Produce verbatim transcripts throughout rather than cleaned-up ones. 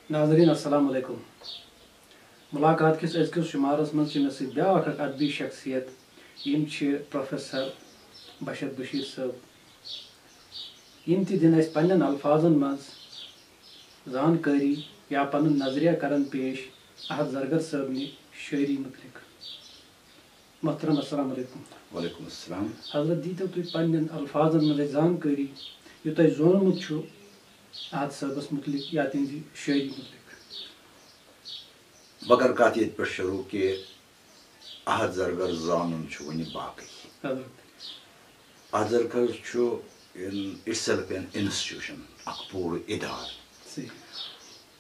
ناظرین، السلام علیکم۔ ملاقات کِس أزکِس شمارس منٛز چھِ مےٚ سۭتۍ بیٛاکھ اکھ ادبی شخصیت، یِم چھِ پروفیسر بشر بشیر صٲب۔ یِم تہِ دِن اَسہِ پننٮ۪ن الفاظن منٛز زانکٲری یا پنُن نظریہ کرن پیش احد زرگر صٲبنہِ شٲعری متعلق۔ محترم، السلام علیکم۔ وعلیکم السلام۔ حضرت، دیٖتو تُہۍ پننٮ۪ن الفاظن منٛز اَسہِ زانکٲری، یہِ تۄہہِ زونمُت چھُ احد صٲبس متعلق یا تِہنٛزِ شٲعری متعلق۔ بہٕ کرٕ کتھ ییٚتہِ پٮ۪ٹھ شروٗع کہِ احد زرگر زانُن چھُ وُنہِ باقٕے۔ حضرت۔ احد زرگر چھُ in itself an institution، اکھ پوٗرٕ ادارٕ۔ صحیح۔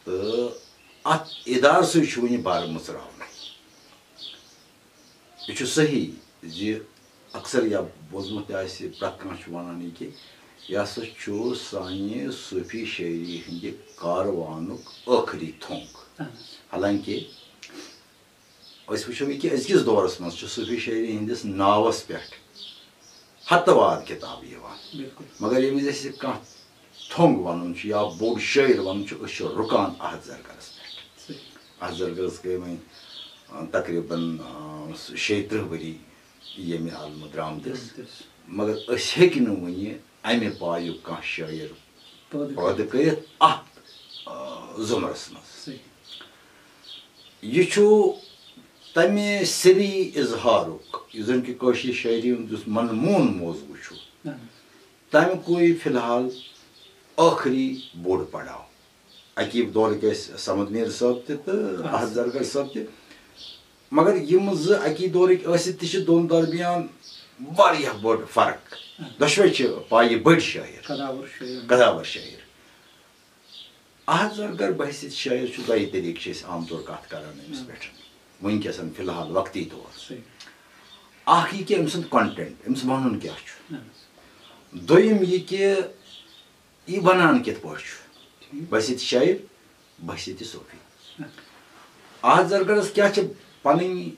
تہٕ اتھ ادارٕ سۭتۍ چھُ وُنہِ بر مٕژراونٕے۔ یہِ چھُ صحیح زِ اکثر یا بوٗزمُت تہِ آسہِ، پرٛٮ۪تھ کانٛہہ چھُ وَنان یہِ کہِ یہِ ہسا چھُ سانہِ صوٗفی شٲعری ہٕنٛدِ کاروانُک ٲخری تھوٚنٛگ۔ اہن حظ۔ حالانکہِ أسۍ وٕچھو یہِ کہِ أزکِس دورس منٛز چھُ صوٗفی شٲعری ہٕنٛدِس ناوس پٮ۪ٹھ ہتہٕ واد کِتابہٕ یِوان۔ بِلکُل۔ مگر ییٚمہِ وِزِ اَسہِ کانٛہہ تھوٚنٛگ وَنُن چھُ یا بوٚڑ شٲعر وَنُن چھُ، أسۍ چھِ رُکان احد زرگرس پٮ۪ٹھ۔ صحیح۔ احد زرگرس گٔے وۄنۍ، آ، تقریباً، آ، شیٚیہِ ترٕٛہ ؤری ییٚمہِ عالمہٕ درٛامتِس۔ درٛامتِس۔ مگر أسۍ ہیٚکۍ نہٕ وُنہِ اَمہِ پایُک کانٛہہ شٲعر پٲدٕ پٲدٕ کٔرِتھ اَتھ، آ، زُمرس منٛز۔ صحیح۔ یہِ چھُ تَمہِ سِرّی اظہارُک، یُس زَن کہِ کٲشرِ شٲعری ہُنٛد یُس منمون موضوع چھُ، اہن۔ تَمہِ کُے فی الحال ٲخری بوٚڑ پڑاو۔ اَکی دورٕکۍ ٲسۍ صمد میٖر صٲب تہِ تہٕ اہن۔ احد زرگر صٲب تہِ۔ مگر یِم زٕ اَکی دورٕکۍ ٲسِتھ تہِ چھِ دۄن درمیان واریاہ بٔڑ فرق۔ اہن۔ دۄشوے چھِ پایہِ بٔڑۍ شٲعر۔ قداور شٲعر۔ قداور شٲعر۔ احد زرگر بحیثیت شٲعر چھُ دۄیہِ طریٖقہٕ چھِ أسۍ عام طور کتھ کران أمِس ہم۔ پٮ۪ٹھ۔ وٕنکیٚسن فی الحال وقتی طور۔ صحیح۔ اکھ یہِ کہِ أمۍ سُنٛد content، أمِس وَنُن کیٛاہ چھُ۔ اہن۔ دوٚیِم یہِ کہِ یہِ وَنان کِتھ پٲٹھۍ چھُ۔ ٹھیٖک۔ بحیثیت شٲعر، بحیثیت صوفی۔ اہن۔ احد زرگرس کیٛاہ چھِ پنٕنۍ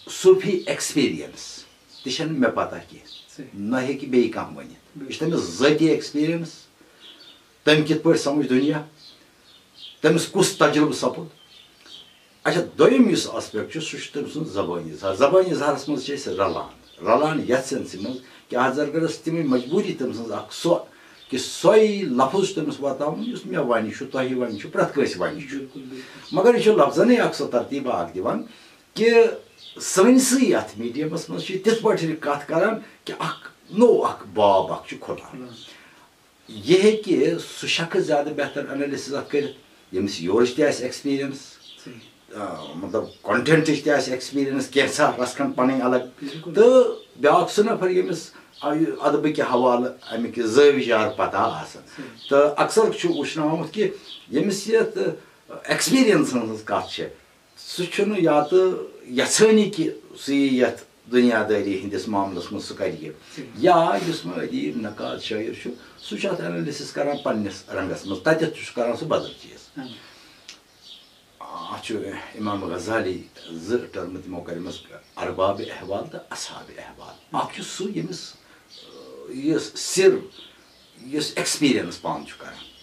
صوفی experience، تہِ چھَنہٕ مےٚ پتہ کینٛہہ۔ صحیح۔ نہ ہیٚکہِ بیٚیہِ کانٛہہ ؤنِتھ۔ بِلکُل۔ یہِ چھِ تٔمِس ذٲتی experience، تٔمۍ کِتھ پٲٹھۍ سمجھ دُنیا، تٔمِس کُس تجربہٕ سپُد۔ اچھا، دوٚیِم یُس aspect چھُ، سُہ چھُ تٔمۍ سُنٛد زبٲنی اظہار۔ زبٲنی اظہارس منٛز چھِ أسۍ رلان، رلان یتھ sense منٛز کہِ احد زرگرس چھِ تِمے مجبوٗری تٔمۍ سٕنٛز اکھ سۄ کہِ سۄے لفظ چھُ تٔمِس واتناوُن یُس مےٚ ونہِ چھُ، تۄہہِ ونہِ چھُ، پرٛٮ۪تھ کٲنٛسہِ ونہِ چھُ۔ بِلکُل، بِلکُل۔ مگر یہِ چھُ لفظنٕے اکھ سۄ ترتیٖبا اکھ دِوان کہِ سٲنسٕے یتھ medium-س منٛز چھِ تِتھ پٲٹھۍ کتھ کران کہِ اکھ نوٚو اکھ باب اکھ چھُ کھُلان۔ کھُلان۔ یہِ ہیٚکہِ سُہ شخص زیادٕ بہتر analysis اتھ کٔرِتھ، ییٚمِس یورٕچ تہِ آسہِ experience، صحیح۔ آ، مطلب content-ٕچ تہِ آسہِ experience، کینٛژھا رژھ کھنٛڈ پنٕنۍ الگ۔ بِلکُل۔ تہٕ بیٛاکھ سُہ نفر ییٚمِس ادبہٕ کہِ حوالہٕ امہِ کہِ زٲوِج یار پتہ آسان۔ صحیح۔ تہٕ اکثر چھُ وٕچھنہٕ آمُت کہِ ییٚمِس یتھ experience ہٕنٛز کتھ چھِ، سُہ چھُنہٕ یا تہٕ یژھٲنی کہِ سُہ یی یتھ دُنیا دٲری ہٕنٛدِس معاملس منٛز سُہ کرِ یہِ۔ صحیح۔ یا یُس وۄنۍ ادیٖب نقاد شٲعر چھُ، سُہ چھُ اتھ analysis کران پننِس رنگس منٛز، تتٮ۪تھ چھُ سُہ کران سُہ بدل چیٖز۔ اہن۔ اتھ چھُ امام غزالی زٕ term تِمو کٔرمٕژ، ارباب احوال تہٕ اصحاب احوال۔ اکھ چھُ سُہ ییٚمِس، آ، یُس سِر، یُس experience پانہٕ چھُ کران۔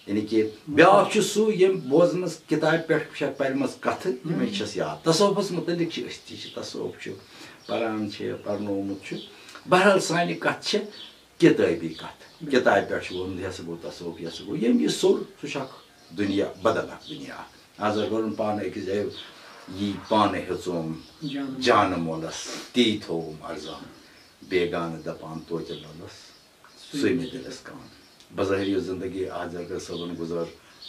یعنی کہِ بیٛاکھ چھُ سُہ ییٚمۍ بوزمٕژ کِتابہِ پٮ۪ٹھ چھےٚ پَرِمَژ کَتھٕ، یِمَے چھَس یاد۔ تصوفَس مُتعلِق چھِ أسۍ تہِ چھِ تصوف چھُ پَران چھِ، پَرنومُت چھُ۔ بہرحال سانہِ کَتھٕ چھِ کِتٲبی کَتھٕ۔ کِتابہِ پٮ۪ٹھ چھُ ووٚنمُت، یہِ ہسا گوٚو تصوف، یہِ ہسا گوٚو۔ ییٚمۍ یہِ سوٚر، سُہ چھُ اَکھ دُنیا، بدل اَکھ دُنیا اَکھ۔ اَز اگر وَنُن پانہٕ أکِس جایہِ یی پانہٕ ہیوٚژوم جانہٕ جانہٕ مۄلَس، تی تھووُم اَرزان۔ بیگانہٕ دَپان توتہِ لولَس۔ سُے مےٚ دِلس کام۔ بظٲہر یۄس زندگی احد زرگر صٲبن گُزٲر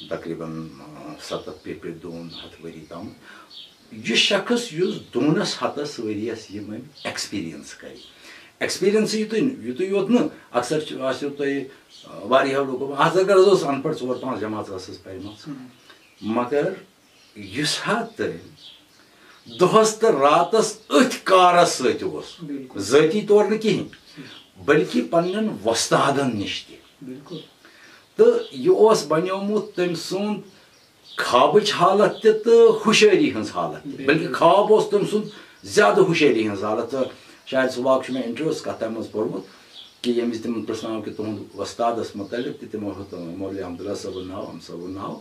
تقریباً، آ، ستتھ پیٚٹھۍ پیٚٹھۍ دۄن ہتھ ؤری تام۔ یہِ شخص یُس دۄنس ہتس ؤریس یِم أمۍ experience کرِ۔ Experience یُتُے نہٕ، یُتُے یوت نہٕ، اکثر چھُ، آسیو تۄہہِ، آ، واریاہو لوٗکو، احد زرگر حظ اوس ان پڑھ، ژور پانٛژھ جماژٕ ٲسٕس پرِمژ۔ مگر یُس ہا تٔمۍ دۄہس تہٕ راتس أتھۍ کارس سۭتۍ اوس، بِلکُل۔ ذٲتی طور نہٕ کِہیٖنۍ، بلکہِ پننٮ۪ن وۄستادن نِش تہِ۔ بِلکُل۔ تہٕ یہِ اوس بنیومُت تٔمۍ سُنٛد خوابٕچ حالت تہِ تہٕ ہُشٲری ہٕنٛز حالت تہِ، بِلکُل۔ بلکہِ خواب اوس تٔمۍ سُنٛد زیادٕ ہُشٲری ہٕنٛز حالت۔ تہٕ شاید سُہ واقعہٕ چھُ مےٚ interview-ہس کتھ تتھ منٛز پوٚرمُت۔ کہِ ییٚمہِ وِزِ تِمن پرٛژھناو کہِ تُہُنٛد وۄستادس مُتعلق، تہِ تِمو ہیوٚت مولوی احمداللہ صٲبُن ناو، امہٕ صٲبُن ناو۔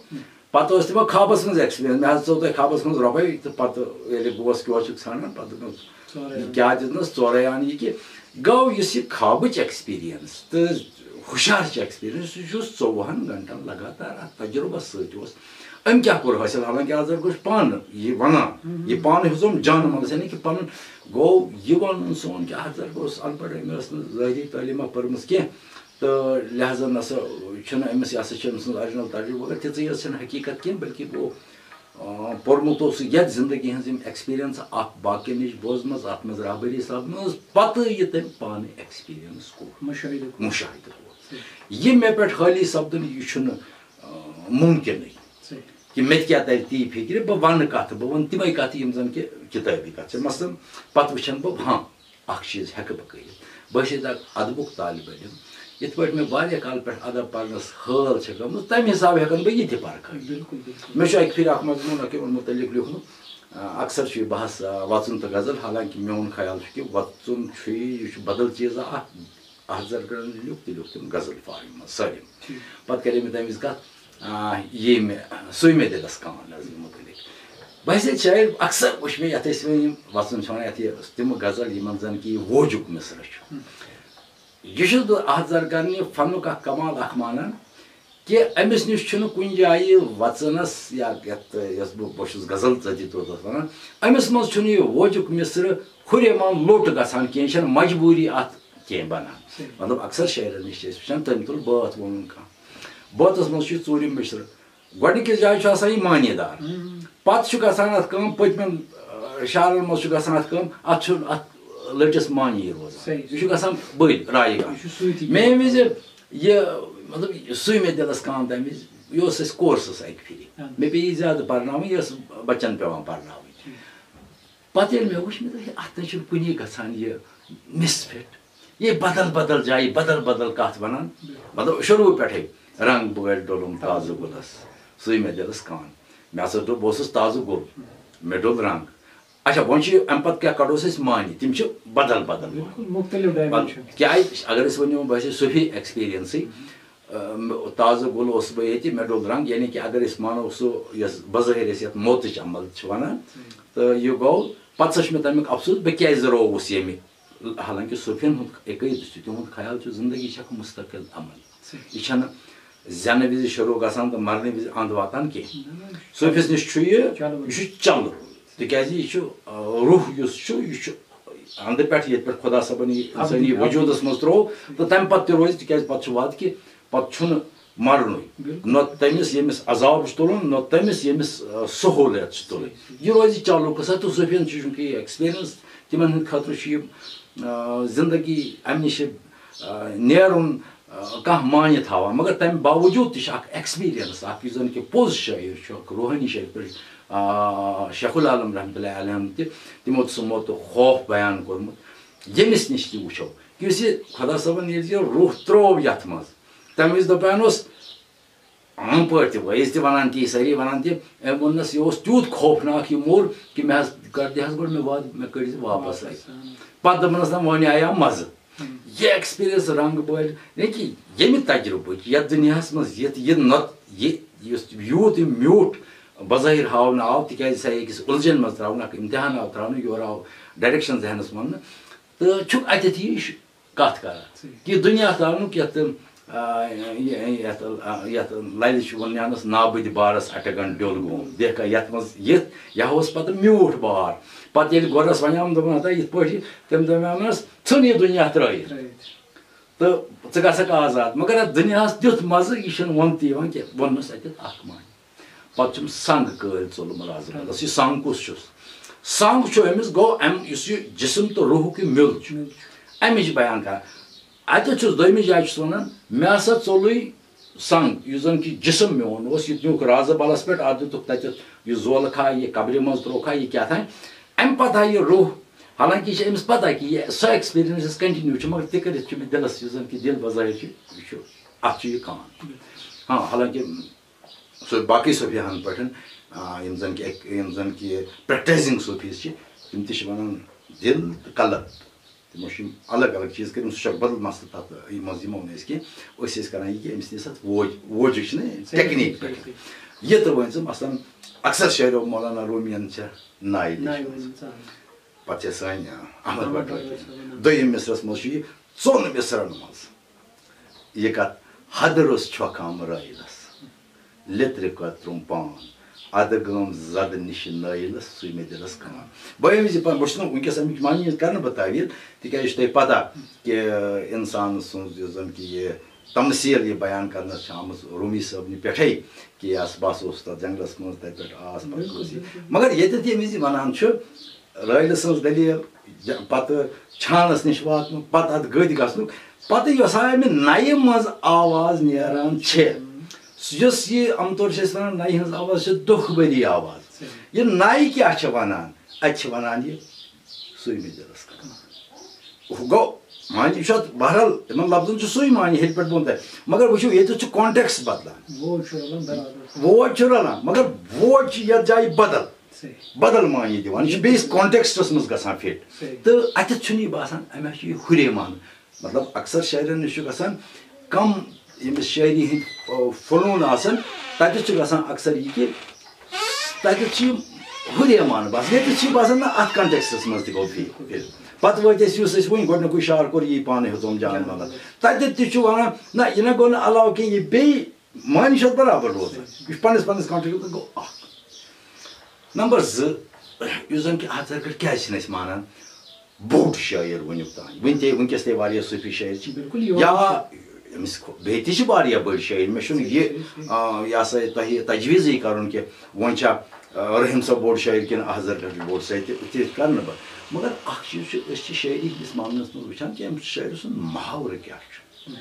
پتہٕ اوس تِمو خوابس منٛز ایکسپیرینس، مےٚ حظ ژوٚل تۄہہِ خوابس منٛز رۄبے، تہٕ پتہٕ ییٚلہِ گوس کیٛاہ چھُکھ ژھانڈان، پتہٕ دوٚپمس، ژورے یہِ آنہٕ۔ کیٛاہ دیُتنس؟ ژورے آنہٕ۔ یہِ کہِ گوٚو یُس یہِ خوابٕچ ایکسپیرینس تہٕ ہُشارٕچ ایکسپیرینس، سُہ چھُ ژوٚوُہن گھنٹن لگاتار اتھ تجربس سۭتۍ اوس۔ أمۍ کیٛاہ کوٚر حٲصِل؟ حالانکہِ احد زرگر اوس پانہٕ یہِ ونان، یہِ پانہٕ ہیوٚژ أمۍ جانہٕ منٛز، یعنی کہِ پنُن گوٚو یہِ ونُن سون کہِ احد زرگر اوس ان پڑھ، أمۍ ٲس نہٕ ظٲہری تعلیٖما پٔرمٕژ کینٛہہ، تہٕ لہذا نسا چھُنہٕ أمِس، یہِ ہسا چھِ أمۍ سٕنٛز original تجربہٕ، مگر تِژٕے یٲژ چھَنہٕ حقیٖقت کینٛہہ، بلکہِ گوٚو، آ، پوٚرمُت اوس سُہ یَتھ زندگی ہٕنٛز یِم ایکسپیرینس اکھ باقین نِش بوزمٕژ، اتھ منٛز رہبری سپدمٕژ، پتہٕ یہِ تٔمۍ پانہٕ ایکسپیرینس کوٚر، مُشاہدٕ کوٚر۔ مُشاہدٕ کوٚر۔ یہِ مےٚ پٮ۪ٹھ حٲلی سپدُن، یہِ چھُنہٕ، آ، مُمکِنٕے۔ صحیح۔ کہِ مےٚ تہِ کیٛاہ تَرِ تی فِکرِ، بہٕ وَنہٕ کَتھٕ، بہٕ وَنہٕ تِمَے کَتھٕ یِم زَن کہِ کِتٲبی کَتھٕ چھِ۔ مثلاً، پَتہٕ وٕچھَن بہٕ، ہاں، اَکھ چیٖز ہٮ۪کہٕ بہٕ کٔرِتھ۔ بہٕ چھُس اَکھ اَدبُک طالب علم۔ یِتھ پٲٹھۍ مےٚ واریاہ کال پٮ۪ٹھ اَدب پَرنَس حٲل چھےٚ گٔمٕژ، تَمہِ حِسابہٕ ہٮ۪کَن بہٕ یہِ تہِ پَرکھٲوِتھ۔ بِلکُل، بِلکُل۔ مےٚ چھُ اَکہِ پھِرِ اَکھ مَجموٗعہٕ نقیٖبَن مُتعلِق لیوٗکھمُت۔ آ، اَکثر چھُ یہِ بحث، آ، وَژُن تہٕ غزل، حالانکہِ میون خیال چھُ کہِ وَژُن چھُ یہِ، یہِ چھُ بدل چیٖزا اَکھ۔ اَتھ زرگرَن لیوٗکھ تہٕ لیوٗکھ تٔمۍ غزل فارمہِ منٛز سٲلِم۔ ٹھیٖک۔ پَتہٕ کَرے مےٚ تَمہِ وِزِ کَتھ، آ، ییٚمہِ سُے مےٚ دِلَس کان حظ یہِ مُتعلِق۔ بہٕ حظ چھُس شاعر، اکثر وٕچھ مےٚ یَتھ أسۍ وۄنۍ یِم وَژُن چھِ وَنان، یَتھ یہِ تِم غزل یِمَن زَن کہِ یہِ ووجُک مِصرٕ چھُ۔ یہِ چھُس بہٕ اَتھ زرگرَن یہِ فنُک اَکھ کمال اَکھ مانان کہِ أمِس نِش چھُنہٕ کُنہِ جایہِ وَژُنَس یا یَتھ، یۄس بہٕ، بہٕ چھُس غزل ژٔتی توتَتھ وَنان، أمِس منٛز چھُنہٕ یہِ ووجُک مِصرٕ ہُریمان لوٚٹ گژھان کینٛہہ، یہِ چھَنہٕ مجبوٗری اَتھ کینٛہہ بَنان۔ صحیح۔ مطلب، اکثر شٲعرَن نِش چھِ أسۍ وٕچھان، تٔمۍ تُل بٲتھ ووٚنُن کانٛہہ۔ بٲتَس منٛز چھُ یہِ ژوٗرِم مِصرٕ۔ گۄڈٕنِکِس جایہِ چھُ آسان یہِ معنی دار۔ ہُم۔ پَتہٕ چھُ گژھان اَتھ کٲم، پٔتمٮ۪ن، آ، شعرَن منٛز چھُ گژھان اَتھ کٲم، اَتھ چھُ اَتھ لٔٹِس معنی روزان۔ صحیح۔ یہِ چھُ گژھان بٔلۍ رایہِ گام۔ یہِ چھُ سۭتی۔ مےٚ ییٚمہِ وِزِ یہِ، مطلب، سُے مےٚ دِلَس کان تَمہِ وِزِ، یہِ اوس اَسہِ کورسَس اَکہِ پھِرِ۔ اَہَن۔ مےٚ پیٚیہِ یہِ زیادٕ پَرناوٕنۍ، یہِ ٲس بَچَن پٮ۪وان پَرناوٕنۍ۔ ٹھیٖک۔ پتہٕ ییٚلہِ مےٚ وٕچھ، مےٚ دوٚپ، "ہے، اَتھ نَے چھُنہٕ کُنی گژھان یہِ مِس فِٹ۔ یہِ بدل بدل جایہِ، بدل بدل کَتھ وَنان۔" بِلکُل۔ مطلب، شروٗع پٮ۪ٹھَے، "رنٛگ بٲلۍ ڈوٚلُم تازٕ گُلَس، سُے مےٚ دِلَس کان۔" مےٚ ہسا دوٚپ، بہٕ اوسُس تازٕ گُل، مےٚ ڈوٚل رنٛگ۔ اچھا، وۄنۍ چھُ یہِ، اَمہِ پتہٕ کیٛاہ کَڑوس أسۍ معنی؟ تِم چھِ بدل بدل۔ بِلکُل، مُختٔلِف dimension۔ کیٛازِ اگر أسۍ ؤنِو، بہٕ ہسا صوٗفی ایکسپیٖریَنسٕے، اَم، تازٕ گُل اوسُس بہٕ ییٚتہِ، مےٚ ڈوٚل رنٛگ، یعنی کہِ اگر أسۍ مانو سُہ یۄس بظٲہِر أسۍ یَتھ موتٕچ عمل چھِ وَنان، تہٕ یہِ گوٚو، پَتہٕ سا چھُ مےٚ تَمیُک افسوٗس، بہٕ کیٛازِ رووُس ییٚمہِ، حالانکہِ صوٗفیَن ہُنٛد اَکٲے دٔستی، تِہُنٛد خیال چھُ زندگی چھِ اَکھ مُستقل عمل۔ صحیح۔ یہِ چھَنہٕ زٮ۪نہٕ وِزِ شروٗع گژھان تہٕ مَرنہٕ وِزِ اَنٛد واتان کینٛہہ۔ نہ، نہ، یہِ چھُ صوٗفِس نِش چھُ یہِ، چلو۔ یہِ چھُ چَلُن، تِکیٛازِ یہِ چھُ، آ، روح یُس چھُ، یہِ چھُ اَنٛدٕ پٮ۪ٹھ ییٚتہِ پٮ۪ٹھ خۄدا صٲبَن یہِ اِنسٲنی اَبدی، اَبدی۔ وجوٗدَس منٛز ترٛوو، تہٕ تَمہِ پَتہٕ تہِ روزِ، تِکیٛازِ پَتہٕ چھُ وعدٕ کہِ پَتہٕ چھُنہٕ مَرنُے۔ بِلکُل۔ نہ تٔمِس ییٚمِس عذاب چھُ تُلُن، نہ تٔمِس ییٚمِس، آ، سہوٗلیت چھِ تُلٕنۍ۔ یہِ روزِ چالوٗکَس اَتھِ، تہٕ صوٗفیَن چھُ، چوٗنٛکہِ یہِ ایکسپیٖریَنس، تِمَن ہٕنٛدِ خٲطرٕ چھُ یہِ، آ، زِندگی اَمہِ نِش، آ، نیرُن، آ، کانٛہہ معنی تھاوان۔ مگر تَمہِ باوجوٗد تہِ چھِ اَکھ ایکسپیٖریَنس اَکھ، یُس زَن کہِ پوٚز شٲعر چھُ، اَکھ روحٲنی شٲعر، پٲٹھۍ، آ، شیخ العالم رحمتہ اللہ علیہ تہِ، تِمو تہِ سُہ موتُک خوف بیان کوٚرمُت، ییٚمِس نِش تہِ وٕچھو۔ یُس یہِ خۄدا صٲبَن ییٚلہِ یہِ روح ترٛوو یَتھ منٛز، تَمہِ وِزِ دَپان اوس، عام پٲٹھۍ تہِ، وٲعظ تہِ وَنان تی، سٲری وَنان تہِ، أمۍ ووٚننَس، یہِ اوس تیوٗت خوفناک یہِ موٚر کہِ مےٚ حظ کَر دِ حظ گۄڈٕ مےٚ وعدٕ، مےٚ کٔڑۍ زِ واپَس اَتہِ۔ واپَس، اۭں۔ پَتہٕ دوٚپنَس، نہ، وۄنۍ آیا مَزٕ۔ اۭں۔ یہِ ایکسپیٖریَنس رنٛگ بٲلۍ، یعنی کہِ ییٚمہِ تجرُبٕچ، یَتھ دُنیاہَس منٛز یِتھ، یہِ نۄت-، یہِ، یُس یوٗت یہِ میوٗٹھ بظٲہِر ہاونہٕ آو، تِکیٛازِ سا أکِس اُلجھن منٛز ترٛاونہٕ، اَکھ اِمتحان آو ترٛاونہٕ، یورٕ آو ڈایریکشن ذہنَس منٛز نہٕ، تہٕ چھُکھ اَتٮ۪تھ یہِ کَتھ کران، صحیح۔ کہِ دُنیا ترٛاونُک یَتھ، آ، یہِ، یَتھ، آ، یَتھ لَلہِ چھُ وَنان نابٕدِ بارَس اَٹَگَن ڈیوٚل گوم۔ دیکھا، یَتھ منٛز یِتھ، یہِ ہا اوس پَتہٕ میوٗٹھ بار۔ پَتہٕ ییٚلہِ گۄڈَس وَنیٛام، دوٚپُن، ہتا یِتھ پٲٹھۍ، تٔمۍ دوٚپیٛامَس، ژھٕن یہِ دُنیا ترٛٲیِتھ۔ ترٛٲیِتھ۔ تہٕ ژٕ گژھکھ آزاد۔ مگر اَتھ دُنیاہَس تیُتھ مَزٕ، یہِ چھُنہٕ وَنتہٕ یِوان کینٛہہ۔ ووٚنمَس اَتٮ۪تھ اَکھ معنی۔ پَتہٕ چھُم سنٛگ کٲلۍ ژوٚلُم رازٕ بدس۔ یہِ سنٛگ کُس چھُس؟ سنٛگ چھُ أمِس، گوٚو اَمہِ، یُس یہِ جسم تہٕ روحُک یہِ میُل چھُ، میُل چھُ۔ اَمِچ بیان کران۔ اَتٮ۪تھ چھُس دوٚیمہِ جایہِ چھُس وَنان، مےٚ ہسا ژوٚلُے سنٛگ، یُس زَن کہِ جسم میون اوس، یہِ نیوٗکھ رازٕ بَلَس پٮ۪ٹھ، اَتھ دیُتُکھ تَتٮ۪تھ یہِ زولہٕ کھا، یہِ قبرِ منٛز ترٛووکھا، یہِ کیٛاہ تام۔ اَمہِ پَتہٕ آیہِ یہِ روح، حالانکہِ یہِ چھِ أمِس پَتہ کہِ یہِ، سۄ ایکسپیٖریَنس یۄس کنٹِنیو چھِ، مگر تہِ کٔرِتھ چھُ مےٚ دِلَس، یُس زَن کہِ دِل بظٲہِر چھُ، یہِ چھُ، اَتھ چھُ یہِ کان۔ ہاں، حالانکہِ سُہ باقٕے صوٗفیاہَن پٲٹھۍ، آ، یِم زَن کہِ، یِم زَن کہِ پریکٹائزنگ صوٗفیٖز چھِ، تِم تہِ چھِ وَنان دِل تہٕ قلب۔ تِمو چھِ یِم الگ الگ چیٖز کٔرمٕتۍ، سُہ چھُ اکھ بدل مسلہٕ تَتھ، یِمو منٛز یِمو نہٕ أسۍ کینٛہہ۔ أسۍ ٲسۍ کران یہِ کہِ أمِس نِس اَتھ ووج، ووجہِ چھِ نہ صحیح، ٹیکنیٖک صحیح، پٮ۪ٹھ۔ صحیح۔ یہِ تہٕ ؤنۍ ژٕ مثلاً اکثر شٲعرو مولانا رومین چھےٚ ناے ناے لیٖچھمٕژ۔ ؤنِو ژٕ۔ پتہٕ چھےٚ سٲنۍ، آ، احمد احمد بٹ بٹ رٲتۍ۔ صٲبُن۔ دوٚیِم مصرعس منٛز چھُ یہِ ژۄن مصرعن منٛز۔ یہِ کتھ، حدرُس چھۄکھ آمہٕ رٲیلس، لیٚترِ قطرُم پان، ادٕ گٲم زدٕ نِشہِ نٲیلس، سُے مےٚ دِلس کان۔ بہٕ ییٚمہِ وِزِ پانہٕ، بہٕ چھُس نہٕ وٕنکیٚس اَمِچ معنی ہِنٛز کرٕ نہٕ بہٕ تعویٖل، تِکیٛازِ یہِ چھُ تۄہہِ پتہ کہِ اِنسان سٕنٛز یُس زَن کہِ یہِ تمثیٖل یہِ بیان کرنَس چھِ آمٕژ رومی صٲبنہِ پٮ۪ٹھَے، کہِ یَس بہٕ ہسا اوسُس تَتھ جنٛگلَس منٛز، تَتہِ پٮ۪ٹھ آس پَتہٕ بِلکُل، گوٚژھ یہِ۔ بِلکُل۔ مگر ییٚتٮ۪تھ ییٚمہِ وِزِ یہِ وَنان چھُ، رٲیلہٕ سٕنٛز دٔلیٖل، ج-، پَتہٕ چھانَس نِش واتنُک، پَتہٕ اَتھ گٔدۍ گژھنُک، پَتہٕ یۄس ہا اَمہِ نَیہِ منٛز آواز نیران چھِ، یۄس یہِ عام طور چھِ أسۍ وَنان نَیہِ ہٕنٛز آواز چھِ دۄکھٕ بٔری آواز۔ صحیح۔ یہِ نَے کیٛاہ چھِ وَنان؟ اَتہِ چھِ وَنان یہِ سُے مےٚ دِلَس کَران۔ ہُہ گوٚو، معنی چھُ اَتھ، بہرحال، یِمَن لفظن چھُ سُے معنی ہیٚرِ پٮ۪ٹھ بۄن تام۔ مگر وٕچھِو، ییٚتٮ۪تھ چھُ context بدلان۔ ووج چھُ رلان برابر۔ ووج چھُ رلان، مگر ووج چھُ یَتھ جایہِ بدل۔ صحیح۔ بدل معنی دِوان۔ یہِ چھُ بیٚیِس contextس منٛز گژھان fit۔ صحیح۔ تہٕ اَتٮ۪تھ چھُنہٕ یہِ باسان، اَمہِ آیہِ چھُ یہِ ہُرے معنی۔ مطلب، اکثر شٲعرن نِش چھُ گژھان کم، ییٚمِس شٲعری ہٕنٛدۍ، آ، فنوٗن آسان، تَتٮ۪تھ چھُ گژھان اکثر یہِ کہِ تَتٮ۪تھ چھِ یِم ہُرے معنی باسان، ییٚتٮ۪تھ چھِ باسان، نہ، اَتھ contextس منٛز تہِ گوٚو fit۔ پَتہٕ وٲتۍ أسۍ، یُس اَسہِ وۄنۍ گۄڈٕنیُکُے شعر کوٚر، یی پانَے ہیوٚتُم جان جان ملک۔ ملک۔ تَتٮ۪تھ تہِ چھُ وَنان، نہ، یہِ نہ گوٚو نہٕ علاوٕ کینٛہہ، یہِ بیٚیہِ معنی چھُ اَتھ برابر روزان۔ صحیح۔ یہِ چھُ پنٛنِس پنٛنِس contextس منٛز گوٚو اَکھ۔ نمبر زٕ، یُس زَن کہِ اَتھ زَن پٮ۪ٹھ کیٛازِ چھِنہٕ أسۍ مانان بوٚڑ شٲعر وٕنیُک تام؟ وٕنہِ تہِ، وٕنکیٚس تہِ واریاہ صوٗفی شٲعر چھِ۔ بِلکُل، یور یا چھِ۔ أمِس کھۄ-، بیٚیہِ تہِ چھِ واریاہ بٔڑۍ شٲعر۔ مےٚ چھُنہٕ یہِ، صحیح، صحیح۔ آ، یہِ ہسا یہِ تۄہہِ تجویٖزٕے کَرُن کہِ وۄنۍ چھا، آ، رحیم صٲب بوٚڑ شٲعر کِنہٕ احد زرگر چھُ بوٚڑ شٲعر، تہِ، تہِ کَرٕ نہٕ بہٕ۔ مگر اَکھ چیٖز چھُ، أسۍ چھِ شٲعری ہِنٛدِس معاملَس منٛز وٕچھان کہِ أمِس شٲعرٕ سُنٛد محاورٕ کیٛاہ چھُ۔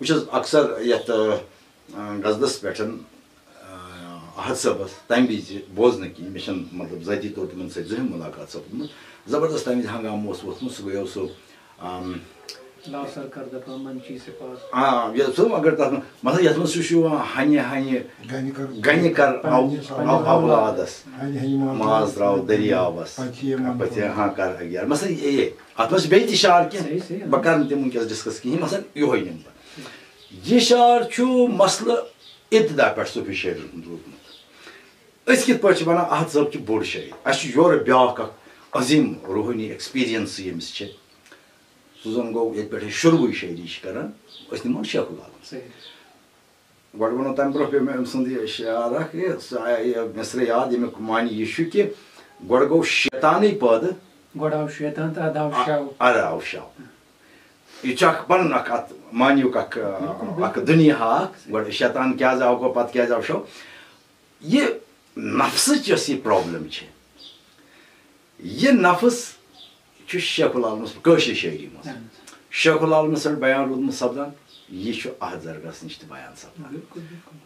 وٕچھ حظ، اکثر یَتھ، آ، آ، غزلس پٮ۪ٹھ، آ، احد صٲبس تمہِ وِزِ بوزنہٕ کِنۍ، مےٚ چھَنہٕ، مطلب، ذٲتی طور تِمن سۭتۍ زٕہٕنۍ مُلاقات سپدمٕژ، زبردست تمہِ وِزِ ہنگامہٕ اوس ووتھمُت، سُہ گوٚیو سُہ، آم، لا سرکردہ پا منچی سے پاس۔ آ، یہِ سُہ، مگر تتھ منٛز، مطلب، یتھ منٛز سُہ چھُ یِوان ہنہِ ہنہِ گنہِ کر گنہِ کر پننہِ او-، پننہِ او-، اولادس، ہنہِ ہنہِ ماز ماز ترٛاو دٔریاوس، پتہٕ یہِ یِوان پتہٕ یہِ، ہاں، کر اگیار۔ مثلاً، یہِ، یہِ، اتھ منٛز چھِ بیٚیہِ تہِ شعر کینٛہہ، صحیح، صحیح۔ بہٕ کرٕ نہٕ تِم وٕنکیٚس discuss کِہیٖنۍ، مثلاً، یِہوٚے نِمہٕ بہٕ۔ یہِ شعر چھُ مسلہٕ ابتدا پٮ۪ٹھ صوفی شٲعرن ہُنٛد روٗدمُت۔ أسۍ کِتھ پٲٹھۍ چھِ وَنان، احد صٲب چھِ بوٚڑ شٲعر؟ اَسہِ چھُ یورٕ بیٛاکھ اَکھ عظیٖم روحٲنی experience ییٚمِس چھِ۔ سُہ زَن گوٚو ییٚتہِ پٮ۪ٹھ أسۍ شروٗعٕے شٲعری چھِ کَران، أسۍ نِمون شیخ العالم۔ صحیح۔ گۄڈٕ وَنو تَمہِ برٛونٛہہ پیٚو مےٚ أمۍ سُنٛد یہِ شعر اَکھ، یہِ، سُہ، یہِ مِصرٕ یاد، ییٚمیُک معنی یہِ چھُ کہِ گۄڈٕ گوٚو شیطانٕے پٲدٕ، گۄڈٕ آو شیطان تہٕ اَدٕ آو آ، شَو۔ اَدٕ آو شَو۔ یہِ چھُ اکھ پنُن اکھ اتھ معنیُک اکھ، بِلکُل، بِلکُل۔ اکھ دُنیا اکھ۔ گۄڈٕ شیطان کیازِ آو گوٚو، پتہٕ کیازِ آو شو۔ یہِ نفسٕچ یۄس یہِ problem چھِ، یہِ نفس چھُ شیخ العالمس کٲشرِ شٲعری منٛز۔ اہن حظ۔ شیخ العالمس پٮ۪ٹھ بیان روٗدمُت سپدان، یہِ چھُ احد زرگرس نِش تہِ بیان سپدان۔ بِلکُل، بِلکُل۔